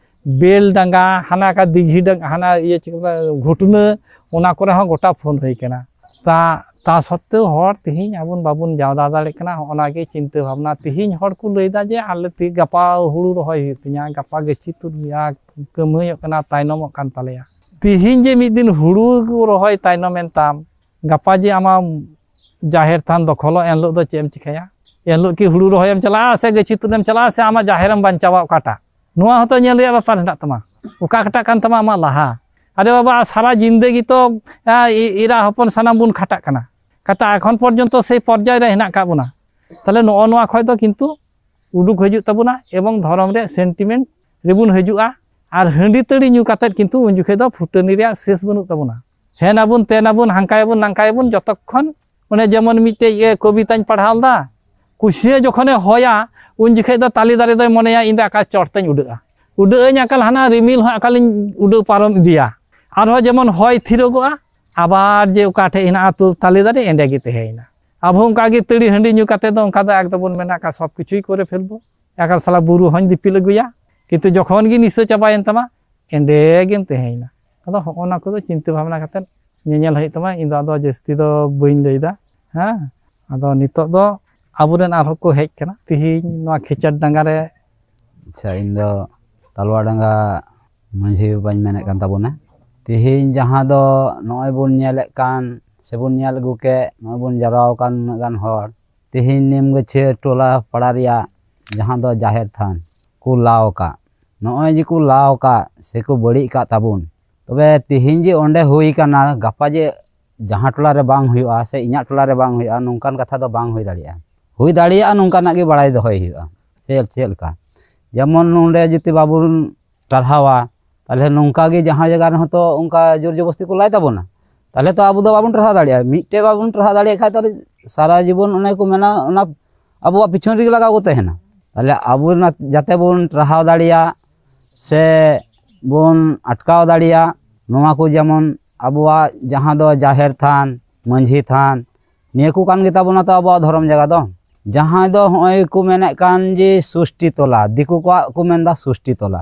ᱵᱮᱞ ᱰᱟᱸᱜᱟ, ᱦᱟᱱᱟ ᱠᱟ ᱫᱤᱜᱷᱤ ᱰᱟᱸᱜᱟ, ᱦᱟᱱᱟ ᱤᱭᱟᱹ ᱪᱮᱫ ᱠᱚ ᱢᱮᱛᱟᱜᱼᱟ, ᱜᱷᱩᱴᱱᱟᱹ, ᱚᱱᱟ ᱠᱚᱨᱮ ᱦᱚᱸ ᱜᱚᱴᱟ ᱯᱷᱳᱱ ᱦᱩᱭ ᱠᱟᱱᱟ᱾ ᱛᱟ ᱛᱟ ᱥᱚᱛᱛᱮᱣ ᱦᱚᱲ ᱛᱮᱦᱮᱧ ᱟᱵᱚᱱ ᱵᱟᱵᱚᱱ ᱡᱟᱣᱨᱟ ᱫᱟᱲᱮᱭᱟᱜ ᱠᱟᱱᱟ᱾ ᱦᱚᱸᱜᱼᱚ ᱱᱟ ᱜᱮ ᱪᱤᱱᱛᱟᱹ ᱵᱷᱟᱵᱽᱱᱟ᱾ ᱛᱮᱦᱮᱧ ᱦᱚᱲ ᱠᱚ ᱞᱟᱹᱭᱫᱟ ᱡᱮ ᱟᱞᱮ ᱛᱮ ᱜᱟᱯᱟ ᱦᱩᱲᱩ ᱨᱚᱦᱚᱭ ᱦᱩᱭᱩᱜ ᱛᱤᱧᱟ, ᱜᱟᱯᱟ ᱜᱟᱹᱪᱷᱤ ᱛᱩᱫ ᱦᱩᱭᱩᱜᱼᱟ, ᱠᱟᱹᱢᱦᱟᱹᱭᱚᱜ ᱠᱟᱱᱟ, ᱛᱟᱭᱱᱚᱢᱚᱜ ᱠᱟᱱ ᱛᱟᱞᱮᱭᱟ᱾ ᱛᱮᱦᱮᱧ ᱡᱮ ᱢᱤᱫ ᱫᱤᱱ ᱦᱩᱲᱩ ᱠᱚ ᱨᱚᱦᱚᱭ ᱛᱟᱭᱱᱚᱢ ᱮᱱ ᱛᱟᱢ, ᱜᱟᱯᱟ ᱡᱮ ᱟᱢᱟᱜ ᱡᱟᱦᱮᱨ ᱛᱷᱟᱱ ᱫᱚᱠᱷᱚᱞᱚᱜ, ᱮᱱᱦᱤᱞᱳᱜ ᱫᱚ ᱪᱮᱫ ᱮᱢ ᱪᱤᱠᱟᱹᱭᱟ? ᱮᱱᱦᱤᱞᱳᱜ ᱠᱤ ᱦᱩᱲᱩ ᱨᱚᱦᱚᱭᱮᱢ ᱪᱟᱞᱟᱜᱼᱟ ᱥᱮ ᱜᱟᱹᱪᱷᱤ ᱛᱩᱫ ᱮᱢ ᱪᱟᱞᱟᱜᱼᱟ ᱥᱮ ᱟᱢᱟᱜ ᱡᱟᱦᱮᱨᱮᱢ ᱵᱟᱧᱪᱟᱣᱟ, ᱚᱠᱟᱴᱟᱜ? ᱱᱚᱣᱟ ᱦᱚᱸᱛᱚ ᱧᱮᱞ ᱨᱮᱭᱟᱜ ᱵᱮᱯᱟᱨ ᱦᱮᱱᱟᱜ ᱛᱟᱢᱟ᱾ ᱚᱠᱟᱴᱟᱜ ᱠᱟᱱ ᱛᱟᱢᱟ ᱟᱢᱟᱜ ᱞᱟᱦᱟ? ᱟᱨᱮ ᱵᱟᱵᱟ, ᱥᱟᱨᱟ ᱡᱤᱱᱫᱮᱜᱤ ᱛᱚ, ᱟ, ᱮ-, ᱮᱨᱟ ᱦᱚᱯᱚᱱ ᱥᱟᱱᱟᱢ ᱵᱚᱱ ᱠᱷᱟᱴᱟᱜ ᱠᱟᱱᱟ᱾ ᱠᱟᱛᱷᱟ ᱮᱠᱷᱚᱱ ᱯᱚᱨᱡᱚᱱᱛᱚ ᱥᱮᱭ ᱯᱚᱨᱡᱟᱭ ᱨᱮ ᱦᱮᱱᱟᱜ ᱟᱠᱟᱫ ᱵᱚᱱᱟ᱾ ᱛᱟᱦᱞᱮ ᱱᱚᱜᱼᱚ ᱱᱚᱣᱟ ᱠᱷᱚᱡ ᱫᱚ ᱠᱤᱱᱛᱩ ᱩᱰᱩᱠ ᱦᱤᱡᱩᱜ ᱛᱟᱵᱚᱱᱟ ᱮᱵᱚᱝ ᱫᱷᱚᱨᱚᱢ ᱨᱮᱭᱟᱜ ᱥᱮᱱᱴᱤᱢᱮᱱᱴ ᱨᱮᱵᱚᱱ ᱦᱤᱡᱩᱜᱼᱟ᱾ ᱟᱨ ᱦᱟᱺᱰᱤ ᱛᱟᱹᱲᱤ ᱧᱩ ᱠᱟᱛᱮᱫ ᱠᱤᱱᱛᱩ ᱩᱱ ᱡᱚᱠᱷᱮᱡ ᱫᱚ ᱯᱷᱩᱴᱟᱹᱱᱤ ᱨᱮᱭᱟᱜ ᱥᱮᱥ ᱵᱟᱹᱱᱩᱜ ᱛᱟᱵᱚᱱᱟ᱾ ᱦᱮᱱᱟᱵᱚᱱ, ᱛᱮᱱᱟᱵᱚᱱ, ᱦᱟᱝᱠᱟᱭᱟᱵᱚᱱ, ᱱᱟᱝᱠᱟᱭᱟᱵᱚᱱ, ᱡᱚᱛᱚᱠᱷᱚᱱ ᱚᱱᱮ ᱡᱮᱢᱚᱱ ᱢᱤᱫᱴᱮᱡ ᱤᱭᱟᱹ ᱠᱚᱵᱤᱛᱟᱧ ᱯᱟᱲᱦᱟᱣ ᱞᱮᱫᱟ, ᱠᱩᱥᱤᱭᱟᱹ ᱡᱚᱠᱷᱚᱱᱮ ᱦᱚᱭᱟ, ᱩᱱ ᱡᱚᱠᱷᱮᱡ ᱫᱚ ᱛᱟᱞᱮ ᱫᱟᱨᱮ ᱫᱚᱭ ᱢᱚᱱᱮᱭᱟ, "ᱤᱧ ᱫᱚ ᱟᱠᱟ ᱪᱚᱴ ᱛᱮᱧ ᱩᱰᱟᱹᱜᱼᱟ, ᱩᱰᱟᱹᱜ ᱟᱹᱧ ᱟᱠᱟᱞ ᱦᱟᱱᱟ ᱨᱤᱢᱤᱞ ᱦᱚᱸ ᱟᱠᱟᱞᱤᱧ ᱩᱰᱟᱹᱣ ᱯᱟᱨᱚᱢ ᱤᱫᱤᱭᱟ", ᱟᱨᱦᱚᱸ ᱡᱮᱢᱚᱱ ᱦᱚᱭ ᱛᱷᱤᱨᱚᱜᱚᱜᱼᱟ, ᱟᱵᱟᱨ ᱡᱮ ᱚᱠᱟ ᱴᱷᱮᱡ ᱦᱮᱱᱟᱜᱼᱟ ᱛᱩ-, ᱛᱟᱞᱮ ᱫᱟᱨᱮ, ᱮᱸᱰᱮ ᱜᱮ ᱛᱟᱦᱮᱸᱭᱮᱱᱟ᱾ ᱟᱵᱚ ᱚᱱᱠᱟ ᱜᱮ ᱛᱟᱹᱲᱤ ᱦᱟᱺᱰᱤ ᱧᱩ ᱠᱟᱛᱮ ᱫᱚ ᱚᱱᱠᱟ ᱫᱚ ᱮᱠᱫᱚᱢ ᱵᱚᱱ ᱢᱮᱱᱟ, ᱟᱠᱟ ᱥᱚᱵ ᱠᱤᱪᱷᱩᱭ ᱠᱚᱨᱮ ᱯᱷᱮᱞᱵᱚ, ᱮᱠᱟᱞ ᱥᱟᱞᱟ ᱵᱩᱨᱩ ᱦᱚᱸᱧ ᱫᱤᱯᱤᱞ ᱟᱹᱜᱩᱭᱟ, ᱠᱤᱱᱛᱩ ᱡᱚᱠᱷᱚᱱ ᱜᱮ ᱱᱤᱥᱟᱹ ᱪᱟᱵᱟᱭᱮᱱ ᱛᱟᱢᱟ, ᱮᱸᱰᱮ ᱜᱮᱢ ᱛᱟᱦᱮᱸᱭᱮᱱᱟ᱾ ᱟᱫᱚ ᱦᱚᱸᱜᱼᱚ ᱱᱟ ᱠᱚᱫᱚ ᱪᱤᱱᱛᱟᱹ ᱵᱷᱟᱵᱽᱱᱟ ᱠᱟᱛᱮ ᱧᱮᱧᱮᱞ ᱦᱩᱭᱩᱜ ᱛᱟᱢᱟ᱾ ᱤᱧ ᱫᱚ ᱟᱫᱚ ᱡᱟᱹᱥᱛᱤ ᱫᱚ ᱵᱟᱹᱧ ᱞᱟᱹᱭᱫᱟ᱾ ᱦᱮᱸ, ᱟᱫᱚ ᱱᱤᱛᱚᱜ ᱫᱚ ᱟᱵᱚᱨᱮᱱ ᱟᱨᱦᱚᱸ ᱠᱚ ᱦᱮᱡ ᱠᱟᱱᱟ ᱛᱤᱦᱤᱧ ᱱᱚᱣᱟ ᱠᱷᱮᱪᱟᱨ ᱰᱟᱸᱜᱟ ᱨᱮ᱾ ᱟᱪᱪᱷᱟ, ᱤᱧ ᱫᱚ ᱛᱟᱞᱣᱟ ᱰᱟᱸᱜᱟ ᱢᱟᱹᱡᱷᱤ ᱵᱟᱵᱟᱧ ᱢᱮᱱᱮᱫ ᱠᱟᱱ ᱛᱟᱵᱚᱱᱟ᱾ ᱛᱤᱦᱤᱧ ᱡᱟᱦᱟᱸ ᱫᱚ ᱱᱚᱜᱼᱚᱭ ᱵᱚᱱ ᱧᱮᱞᱮᱫ ᱠᱟᱱ ᱥᱮᱵᱚᱱ ᱧᱮᱞ ᱟᱹᱜᱩ ᱠᱮᱫ, ᱱᱚᱜᱼᱚᱭ ᱵᱚᱱ ᱡᱟᱨᱣᱟ ᱟᱠᱟᱱ ᱩᱱᱟᱹᱜ ᱜᱟᱱ ᱦᱚᱲ, ᱛᱤᱦᱤᱧ ᱱᱤᱢ ᱜᱟᱹᱪᱷᱤᱭᱟᱹ ᱴᱚᱞᱟ ᱯᱟᱲᱟ ᱨᱮᱭᱟᱜ ᱡᱟᱦᱟᱸ ᱫᱚ ᱡᱟᱦᱮᱨ ᱛᱷᱟᱱ ᱠᱚ ᱞᱟᱣ ᱟᱠᱟᱫ, ᱱᱚᱜᱼᱚᱭ ᱡᱮ ᱠᱚ ᱞᱟᱣ ᱟᱠᱟᱫ ᱥᱮ ᱠᱚ ᱵᱟᱹᱲᱤᱡ ᱟᱠᱟᱫ ᱛᱟᱵᱚᱱ, ᱛᱚᱵᱮ ᱛᱤᱦᱤᱧ ᱡᱮ ᱚᱸᱰᱮ ᱦᱩᱭ ᱟᱠᱟᱱᱟ, ᱜᱟᱯᱟ ᱡᱮ ᱡᱟᱦᱟᱸ ᱴᱚᱞᱟ ᱨᱮ ᱵᱟᱝ ᱦᱩᱭᱩᱜᱼᱟ ᱥᱮ ᱤᱧᱟᱹᱜ ᱴᱚᱞᱟ ᱨᱮ ᱵᱟᱝ ᱦᱩᱭᱩᱜᱼᱟ, ᱱᱚᱝᱠᱟᱱ ᱠᱟᱛᱷᱟ ᱫᱚ ᱵᱟᱝ ᱦᱩᱭ ᱫᱟᱲᱮᱭᱟᱜᱼᱟ᱾ ᱦᱩᱭ ᱫᱟᱲᱮᱭᱟᱜᱼᱟ, ᱱᱚᱝᱠᱟᱱᱟᱜ ᱜᱮ ᱵᱟᱲᱟᱭ ᱫᱚᱦᱚᱭ ᱦᱩᱭᱩᱜᱼᱟ᱾ ᱥᱮ ᱪᱮᱫ ᱞᱮᱠᱟ? ᱡᱮᱢᱚᱱ ᱱᱚᱰᱮ ᱡᱩᱫᱤ ᱵᱟᱵᱚᱱ ᱴᱟᱨᱦᱟᱣᱟ, ᱛᱟᱦᱚᱞᱮ ᱱᱚᱝᱠᱟ ᱜᱮ ᱡᱟᱦᱟᱸ ᱡᱟᱭᱜᱟ ᱨᱮᱦᱚᱸ ᱛᱚ ᱚᱱᱠᱟ ᱡᱳᱨ ᱡᱚᱵᱚᱥᱛᱤ ᱠᱚ ᱞᱟᱭ ᱛᱟᱵᱚᱱᱟ, ᱛᱟᱦᱚᱞᱮ ᱛᱚ ᱟᱵᱚ ᱫᱚ ᱵᱟᱵᱚᱱ ᱴᱟᱨᱦᱟᱣ ᱫᱟᱲᱮᱭᱟᱜᱼᱟ᱾ ᱢᱤᱫᱴᱮᱡ ᱵᱟᱵᱚᱱ ᱴᱟᱨᱦᱟᱣ ᱫᱟᱲᱮᱭᱟᱜ ᱠᱷᱟᱡ ᱛᱟᱦᱚᱞᱮ ᱥᱟᱨᱟ ᱡᱤᱵᱚᱱ ᱚᱱᱮ ᱠᱚ ᱢᱮᱱᱟ, ᱚᱱᱟ ᱟᱵᱚᱣᱟᱜ ᱯᱤᱪᱷᱚᱱ ᱨᱮᱜᱮ ᱞᱟᱜᱟᱣ ᱠᱚ ᱛᱟᱦᱮᱱᱟ᱾ ᱛᱟᱦᱚᱞᱮ ᱟᱵᱚ ᱨᱮᱱᱟᱜ ᱡᱟᱛᱮ ᱵᱚᱱ ᱴᱟᱨᱦᱟᱣ ᱫᱟᱲᱮᱭᱟᱜ ᱥᱮ ᱵᱚᱱ ᱟᱴᱠᱟᱣ ᱫᱟᱲᱮᱭᱟᱜ, ᱱᱚᱣᱟ ᱠᱚ ᱡᱮᱢᱚᱱ ᱟᱵᱚᱣᱟᱜ ᱡᱟᱦᱟᱸ ᱫᱚ ᱡᱟᱦᱮᱨ ᱛᱷᱟᱱ, ᱢᱟᱹᱡᱷᱤ ᱛᱷᱟᱱ, ᱱᱤᱭᱟᱹ ᱠᱚ ᱠᱟᱱ ᱜᱮᱛᱟ ᱵᱚᱱᱟ ᱛᱚ ᱟᱵᱚᱣᱟᱜ ᱫᱷᱚᱨᱚᱢ ᱡᱟᱭᱜᱟ ᱫᱚ᱾ ᱡᱟᱦᱟᱸᱭ ᱫᱚ ᱦᱚᱸᱜᱼᱚᱭ ᱠᱚ ᱢᱮᱱᱮᱫ ᱠᱟᱱ ᱡᱮ ᱥᱩᱥᱴᱤ ᱛᱚᱞᱟ, ᱫᱤᱠᱩ ᱠᱚᱣᱟᱜ ᱠᱚ ᱢᱮᱱᱫᱟ ᱥᱩᱥᱴᱤ ᱛᱚᱞᱟ,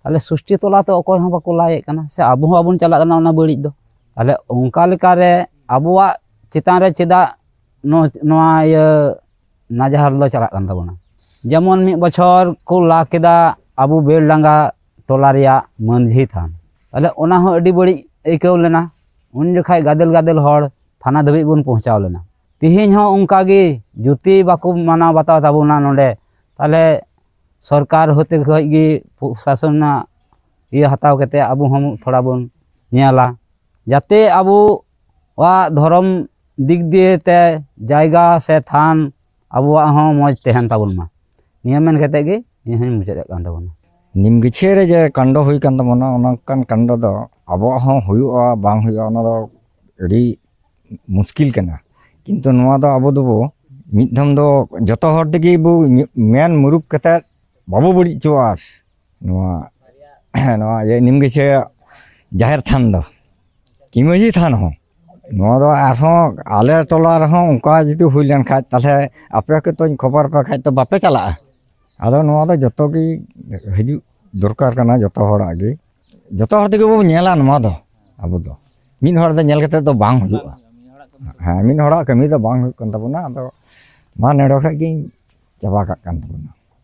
ᱛᱟᱦᱚᱞᱮ ᱥᱩᱥᱴᱤ ᱛᱚᱞᱟ ᱛᱚ ᱚᱠᱚᱭ ᱦᱚᱸ ᱵᱟᱠᱚ ᱞᱟᱭᱮᱫ ᱠᱟᱱᱟ, ᱥᱮ ᱟᱵᱚ ᱦᱚᱸ ᱵᱟᱵᱚᱱ ᱪᱟᱞᱟᱜ ᱠᱟᱱᱟ ᱚᱱᱟ ᱵᱟᱹᱲᱤᱡ ᱫᱚ᱾ ᱛᱟᱦᱚᱞᱮ ᱚᱱᱠᱟ ᱞᱮᱠᱟᱨᱮ ᱟᱵᱚᱣᱟᱜ ᱪᱮᱛᱟᱱ ᱨᱮ ᱪᱮᱫᱟᱜ ᱱᱚ-, ᱱᱚᱣᱟ ᱤᱭᱟᱹ ᱱᱟᱡᱟᱦᱟᱞ ᱫᱚ ᱪᱟᱞᱟᱜ ᱠᱟᱱ ᱛᱟᱵᱚᱱᱟ? ᱡᱮᱢᱚᱱ ᱢᱤᱫ ᱵᱚᱪᱷᱚᱨ ᱠᱚ ᱞᱟ ᱠᱮᱫᱟ ᱟᱵᱚ ᱵᱮᱞᱰᱟᱸᱜᱟ ᱴᱚᱞᱟ ᱨᱮᱭᱟᱜ ᱢᱟᱹᱡᱷᱤ ᱛᱷᱟᱱ, ᱛᱟᱦᱚᱞᱮ ᱚᱱᱟ ᱦᱚᱸ ᱟᱹᱰᱤ ᱵᱟᱹᱲᱤᱡ ᱟᱹᱭᱠᱟᱹᱣ ᱞᱮᱱᱟ᱾ ᱩᱱ ᱡᱚᱠᱷᱟᱡ ᱜᱟᱫᱮᱞ ᱜᱟᱫᱮᱞ ᱦᱚᱲ ᱛᱷᱟᱱᱟ ᱫᱷᱟᱹᱵᱤᱡ ᱵᱚᱱ ᱯᱳᱸᱣᱪᱷᱟᱣ ᱞᱮᱱᱟ᱾ ᱛᱮᱦᱮᱧ ᱦᱚᱸ ᱚᱱᱠᱟ ᱜᱮ ᱡᱩᱫᱤ ᱵᱟᱠᱚ ᱢᱟᱱᱟᱣ ᱵᱟᱛᱟᱣ ᱛᱟᱵᱚᱱᱟ ᱱᱚᱰᱮ, ᱛᱟᱦᱚᱞᱮ ᱥᱚᱨᱠᱟᱨ ᱦᱚᱛᱮ ᱠᱷᱚᱡ ᱜᱮ ᱯᱨᱚᱥᱟᱥᱚᱱ ᱨᱮᱱᱟᱜ ᱤᱭᱟᱹ ᱦᱟᱛᱟᱣ ᱠᱟᱛᱮ ᱟᱵᱚ ᱦᱚᱸ ᱛᱷᱚᱲᱟ ᱵᱚᱱ ᱧᱮᱞᱟ, ᱡᱟᱛᱮ ᱟᱵᱚᱣᱟᱜ ᱫᱷᱚᱨᱚᱢ ᱫᱤᱠ ᱫᱤᱭᱮ ᱛᱮ ᱡᱟᱭᱜᱟ ᱥᱮ ᱛᱷᱟᱱ ᱟᱵᱚᱣᱟᱜ ᱦᱚᱸ ᱢᱚᱡᱽ ᱛᱟᱦᱮᱱ ᱛᱟᱵᱚᱱ ᱢᱟ᱾ ᱱᱤᱭᱟᱹ ᱢᱮᱱ ᱠᱟᱛᱮ ᱜᱮ ᱤᱧ ᱦᱚᱧ ᱢᱩᱪᱟᱹᱫ ᱮᱫ ᱠᱟᱱ ᱛᱟᱵᱚᱱᱟ᱾ ᱱᱤᱢ ᱜᱟᱹᱪᱷᱭᱟᱹ ᱨᱮ ᱡᱮ ᱠᱟᱱᱰᱚ ᱦᱩᱭ ᱠᱟᱱ ᱛᱟᱵᱚᱱᱟ, ᱚᱱᱠᱟᱱ ᱠᱟᱱᱰᱚ ᱫᱚ ᱟᱵᱚᱣᱟᱜ ᱦᱚᱸ ᱦᱩᱭᱩᱜᱼᱟ ᱵᱟᱝ ᱦᱩᱭᱩᱜᱼᱟ, ᱚᱱᱟ ᱫᱚ ᱟᱹᱰᱤ ᱢᱩᱥᱠᱤᱞ ᱠᱟᱱᱟ᱾ ᱠᱤᱱᱛᱩ ᱱᱚᱣᱟ ᱫᱚ ᱟᱵᱚ ᱫᱚᱵᱚ ᱢᱤᱫ ᱫᱷᱚᱢ ᱫᱚ ᱡᱚᱛᱚ ᱦᱚᱲ ᱛᱮᱜᱮ ᱵᱚ ᱢᱮᱱ ᱢᱩᱨᱩᱠ ᱠᱟᱛᱮ ᱵᱟᱵᱚ ᱵᱟᱹᱲᱤᱡ ᱦᱚᱪᱚᱣᱟᱜᱼᱟ᱾ ᱟᱨ ᱱᱚᱣᱟ ᱱᱚᱣᱟ ᱤᱭᱟᱹ ᱱᱤᱢ ᱜᱟᱹᱪᱷᱭᱟᱹ ᱡᱟᱦᱮᱨ ᱛᱷᱟᱱ ᱫᱚ ᱠᱤ ᱢᱟᱹᱡᱷᱤ ᱛᱷᱟᱱ ᱦᱚᱸ, ᱱᱚᱣᱟ ᱫᱚ ᱟᱨᱦᱚᱸ ᱟᱞᱮ ᱴᱚᱞᱟ ᱨᱮᱦᱚᱸ ᱚᱱᱠᱟ ᱡᱩᱫᱤ ᱦᱩᱭ ᱞᱮᱱ ᱠᱷᱟᱡ, ᱛᱟᱦᱚᱞᱮ ᱟᱯᱮ ᱦᱚᱸ ᱛᱚᱧ ᱠᱷᱚᱵᱚᱨ ᱯᱮ ᱠᱷᱟᱡ ᱛᱚ ᱵᱟᱯᱮ ᱪᱟᱞᱟᱜᱼᱟ᱾ ᱟᱫᱚ ᱱᱚᱣᱟ ᱫᱚ ᱡᱚᱛᱚ ᱜᱮ ᱦᱤᱡᱩᱜ ᱫᱚᱨᱠᱟᱨ ᱠᱟᱱᱟ, ᱡᱚᱛᱚ ᱦᱚᱲᱟᱜ ᱜᱮ, ᱡᱚᱛᱚ ᱦᱚᱲ ᱛᱮᱜᱮ ᱵᱚᱱ ᱧᱮᱞᱟ ᱱᱚᱣᱟ ᱫᱚ᱾ ᱟᱵᱚ ᱫᱚ ᱢᱤᱫ ᱦᱚᱲ ᱫᱚ ᱧᱮᱞ ᱠᱟᱛᱮ ᱫᱚ ᱵᱟᱝ ᱦᱩᱭᱩᱜᱼᱟ᱾ ᱦᱮᱸ, ᱢᱤᱫ ᱦᱚᱲᱟᱜ ᱠᱟᱹᱢᱤ ᱫᱚ ᱵᱟᱝ ᱦᱩᱭᱩᱜ ᱠᱟᱱ ᱛᱟᱵᱚᱱᱟ᱾ ᱟᱫᱚ ᱢᱟ ᱱᱚᱰᱮ ᱠᱷᱚᱡ ᱜᱤᱧ ᱪᱟᱵᱟ ᱠᱟᱜ ᱠᱟᱱ ᱛᱟᱵᱚᱱᱟ᱾